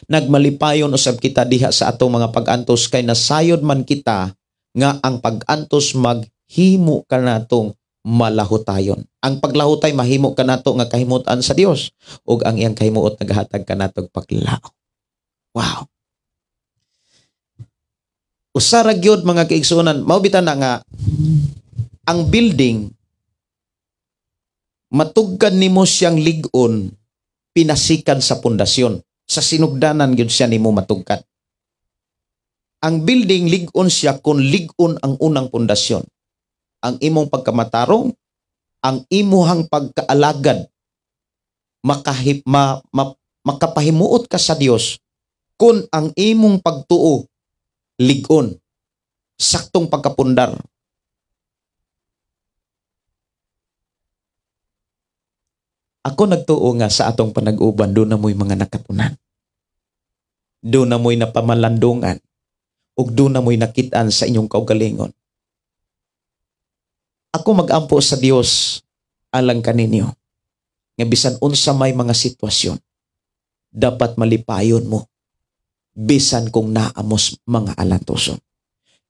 Nagmalipayon usab kita diha sa atong mga pag-antos kay nasayod man kita nga ang pag-antos maghimo kanatong malahutayon. Ang paglahutay mahimo kanato nga kahimutan sa Dios ug ang iyang kahimuot naghatag kanatog paglaom. Wow. Usa ra gyud, mga kaigsuonan, mao bitaw na nga ang building matugkad nimo siyang lig-on pinasikan sa pundasyon. Sa sinugdanan gyud siya nimo matugkad. Ang building lig-on siya kung lig-on ang unang pundasyon. Ang imong pagkamatarong, ang imuhang pagkaalagad, makapahimuot ka sa Dios kung ang imong pagtuo lig-on, saktong pagkapundar. Ako nagtuo nga sa atong panag-uban, doon na mo'y mga nakatunan. Doon na mo'y napamalandungan. Ug doon na mo'y nakitaan sa inyong kaugalingon. Ako mag-ampo sa Dios alang kaninyo. Nga bisan unsa may mga sitwasyon, dapat malipayon mo. Bisan kung naamos mga alantoson.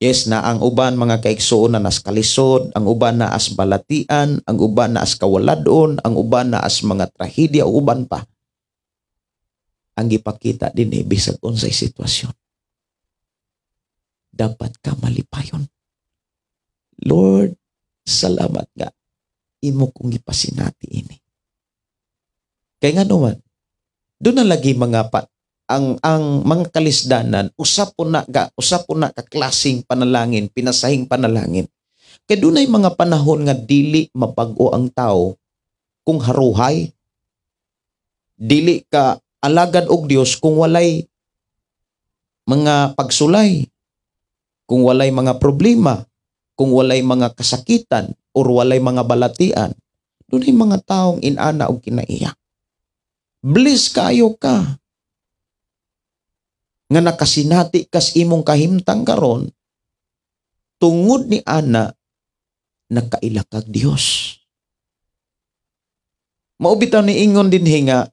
Yes, na ang uban mga kaigsuon na nas kalisod, ang uban na as balatian, ang uban na as kawaladon, ang uban na as mga trahedya, uban pa. Ang gipakita din bisag unsay sitwasyon, dapat ka malipayon. Lord, salamat nga imo kong gipasinati ini. Kay nga naman, doon na lagi mga ang mga kalisdanan, usap po na ka klaseng panalangin, pinasahing panalangin. Kay dunay mga panahon nga dili mabag-o ang tao kung haruhay. Dili ka alagad og Dios kung walay mga pagsulay, kung walay mga problema, kung walay mga kasakitan, or walay mga balatian. Dunay mga taong inana og kinaiya. Bless kayo ka nga nakasinati kas imong kahimtang karon tungod ni ana nakaila kag Dios. Mao bitaw ni ingon dinhi nga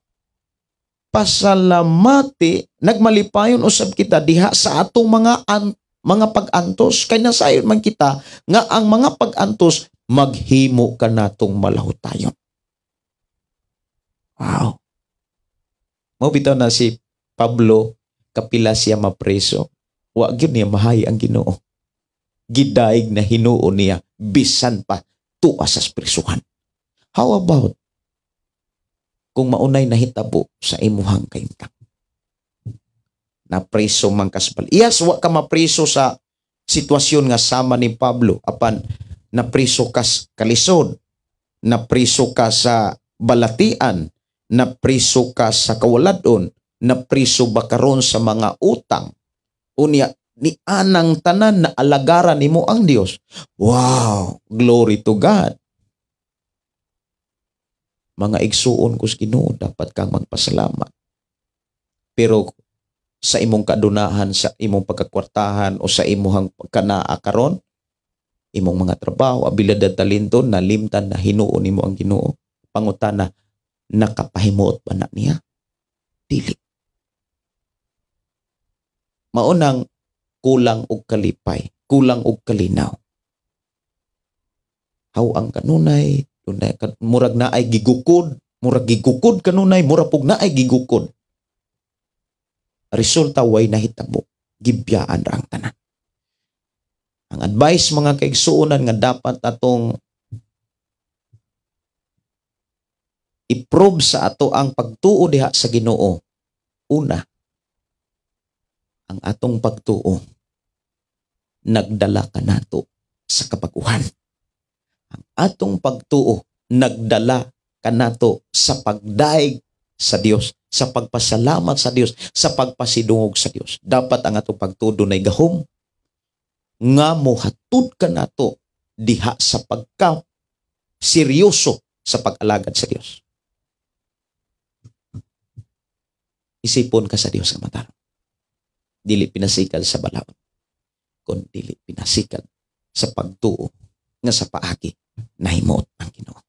pasalamati, nagmalipayon usab kita diha sa atong mga pag-antos, kay nasayon man kita nga ang mga pag-antos maghimo kanatong malahutayon. Wow. Mao bitaw na si Pablo, kapila siya mapreso, wa gyud niya mahay ang Ginoo. Gidaig na hinuon niya bisan pa tuwa sa prisuhan. How about kung maunay nahitabo sa imuhang kahimtang? Napreso man kasbal. Iyas, wa ka mapreso sa sitwasyon nga sama ni Pablo, apan napreso ka sa kalisod, napreso ka sa balatian, napreso ka sa kawaladon, napreso ba karon sa mga utang. Unya ni anang tanan na alagaran nimo ang Dios. Wow, glory to God. Mga igsuon ko sa Ginoo, dapat kang magpasalamat. Pero sa imong kadunahan, sa imong pagkakwartahan o sa imong kanaa karon, imong mga trabaho, abilidad, talento, nalimtan na hinuon nimo ang Ginoo. Pangutana, nakapahimuot ba na niya? Dili. Maunang kulang og kalipay, kulang og kalinaw. How ang kanunay, dunay murag naay gigukod, murag gigukod kanunay, murag pug naay gigukod. Resulta way nahitabo, gibyaan ra ang tanan. Ang advice mga kaigsuonan nga dapat atong i-prove sa ato ang pagtuo diha sa Ginoo. Una, ang atong pagtuo nagdala kanato sa kabaguhan. Ang atong pagtuo nagdala kanato sa pagdaig sa Dios, sa pagpasalamat sa Dios, sa pagpasidungog sa Dios. Dapat ang atong pagtuo dunay gahom nga mohatud kanato diha sa pagka seryoso sa pag-alagad sa Dios. Isipon ka sa Dios nga matarong. Dili pinasikal sa balaod, kun dili pinasikal sa pagtuo nga sa paagi nahimuot ang Ginoo.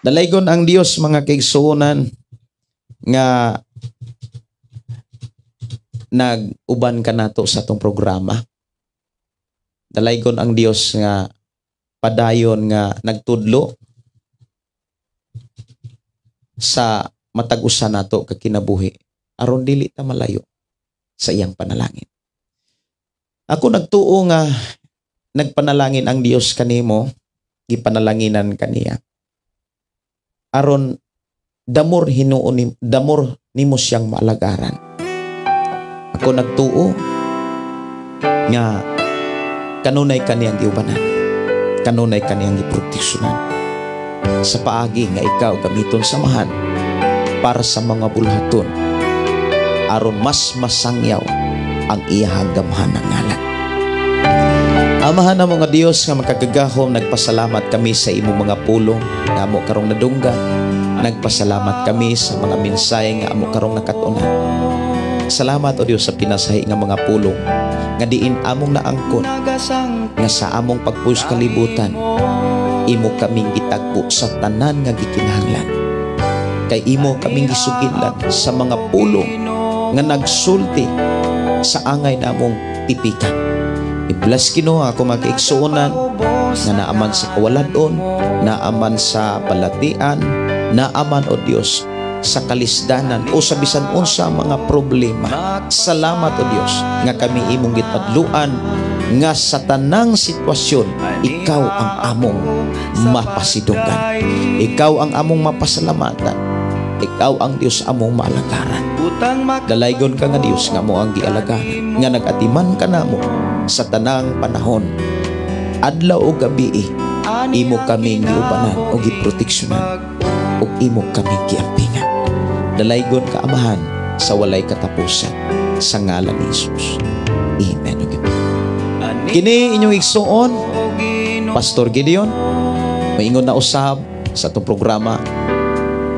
Dalaygon ang Dios mga kaigsuonan nga nag-uban kanato sa atong programa. Dalaygon ang Dios nga padayon nga nagtudlo sa matag usa nato ka kinabuhi aron dili ta malayo sa iyang panalangin. Ako nagtuo nga nagpanalangin ang Dios kanimo, gipanalanginan kaniya. Aron damor hinuon ni, damor nimo siyang maalagaran. Ako nagtuo nga kanunay kaniyang giubanan, kanunay kaniyang giproteksyonan sa paagi nga ikaw gamiton samahan para sa mga bulhaton aron mas masangyaw ang iyahang gamhanang ngalan. Amahan na mga Dios nga makagagahom, nagpasalamat kami sa imong mga pulong nga amo karong nadunggan. Nagpasalamat kami sa mga mensahe nga amo karong nakat-unan. Salamat o Dios sa pinasahi nga mga pulong nga diin among naangkon nga sa among pagpuyo sa kalibutan imo kaming gitagbo sa tanan nga gikinahanglan. Kay imo kaming gisugilan sa mga pulong nga nagsulti sa angay namong tipikan. I-bless Ginoo ako mga kaigsuonan nga naaman sa kawaladon, naaman sa balatian, naaman o Dios sa kalisdanan o sa bisan unsa mga problema. Salamat o Dios nga kami imong gitadluan nga sa tanang sitwasyon ikaw ang among mapasidunggan, ikaw ang among mapasalamatan, ikaw ang Dios among maalagaran. Dalaygon ka nga Dios nga mo ang gialagaran, nga nag-atiman ka namo sa tanang panahon. Adlaw o gabi, imo kaming giubanan o giproteksyonan ug imo kaming giampingan. Dalaygon ka, Amahan, sa walay katapusan, sa ngalan ni Jesus. Amen ug amen. Kini inyong igsuon, Pastor Gideon, maingon na usab sa atong programa,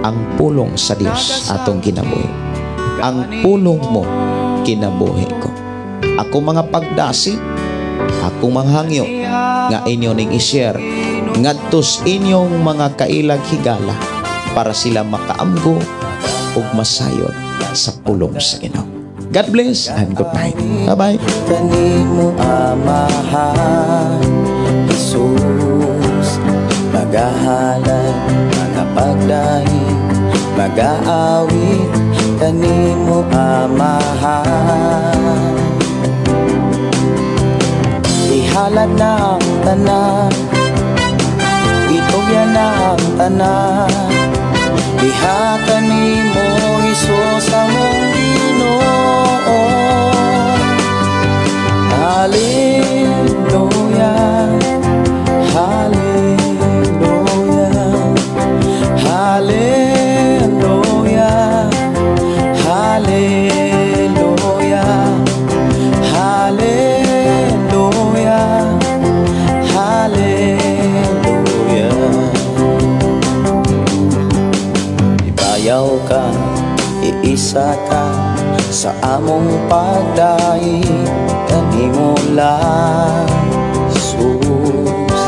"Ang Pulong sa Dios Atong Kinabuhi." Ang pulong mo, kinabuhi ko. Ako mga pagdasig, akong mga hangyo nga inyo ning i-share ngadto sa inyong mga kailag higala para sila makaamgo ug masayod sa pulong sa Ginoo. God bless and good night. Bye-bye. Kanimo, Amahan Jesus, magahalad, magapagdahig, magaawit kanimo, Amahan. Ihalad na ang tanan, itugyan na ang tanan diha kanimo, Hesus among Ginoo. Hallelujah, Hallelujah, Hallelujah, Hallelujah, Hallelujah, Hallelujah. Ibayaw ka, iisa ka sa among pagdaig kanimo lang, Jesus.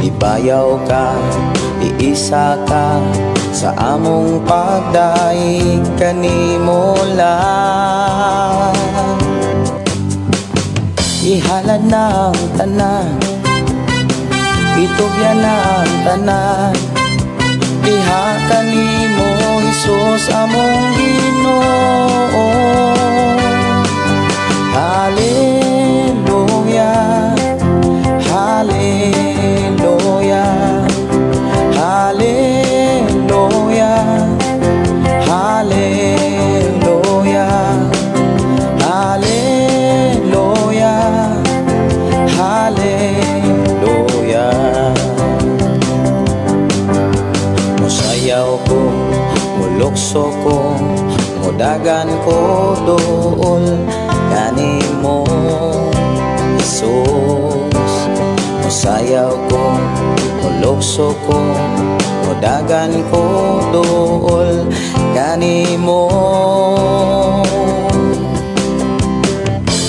Ibayaw ka, iisa ka sa among pagdaig kanimo lang. Ihalad na ang tanan, itugyan na ang tanan diha kanimo, Hesus among Ginoo. Hallelujah, Hallelujah, Hallelujah, Hallelujah, Hallelujah, Hallelujah. Musayaw ko, mulukso ko, mudagan ko dool kanimo, Jesus. Musayaw ko, mulukso ko, mudagan ko dool kanimo.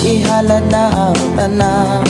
Ihalad na ang tanan.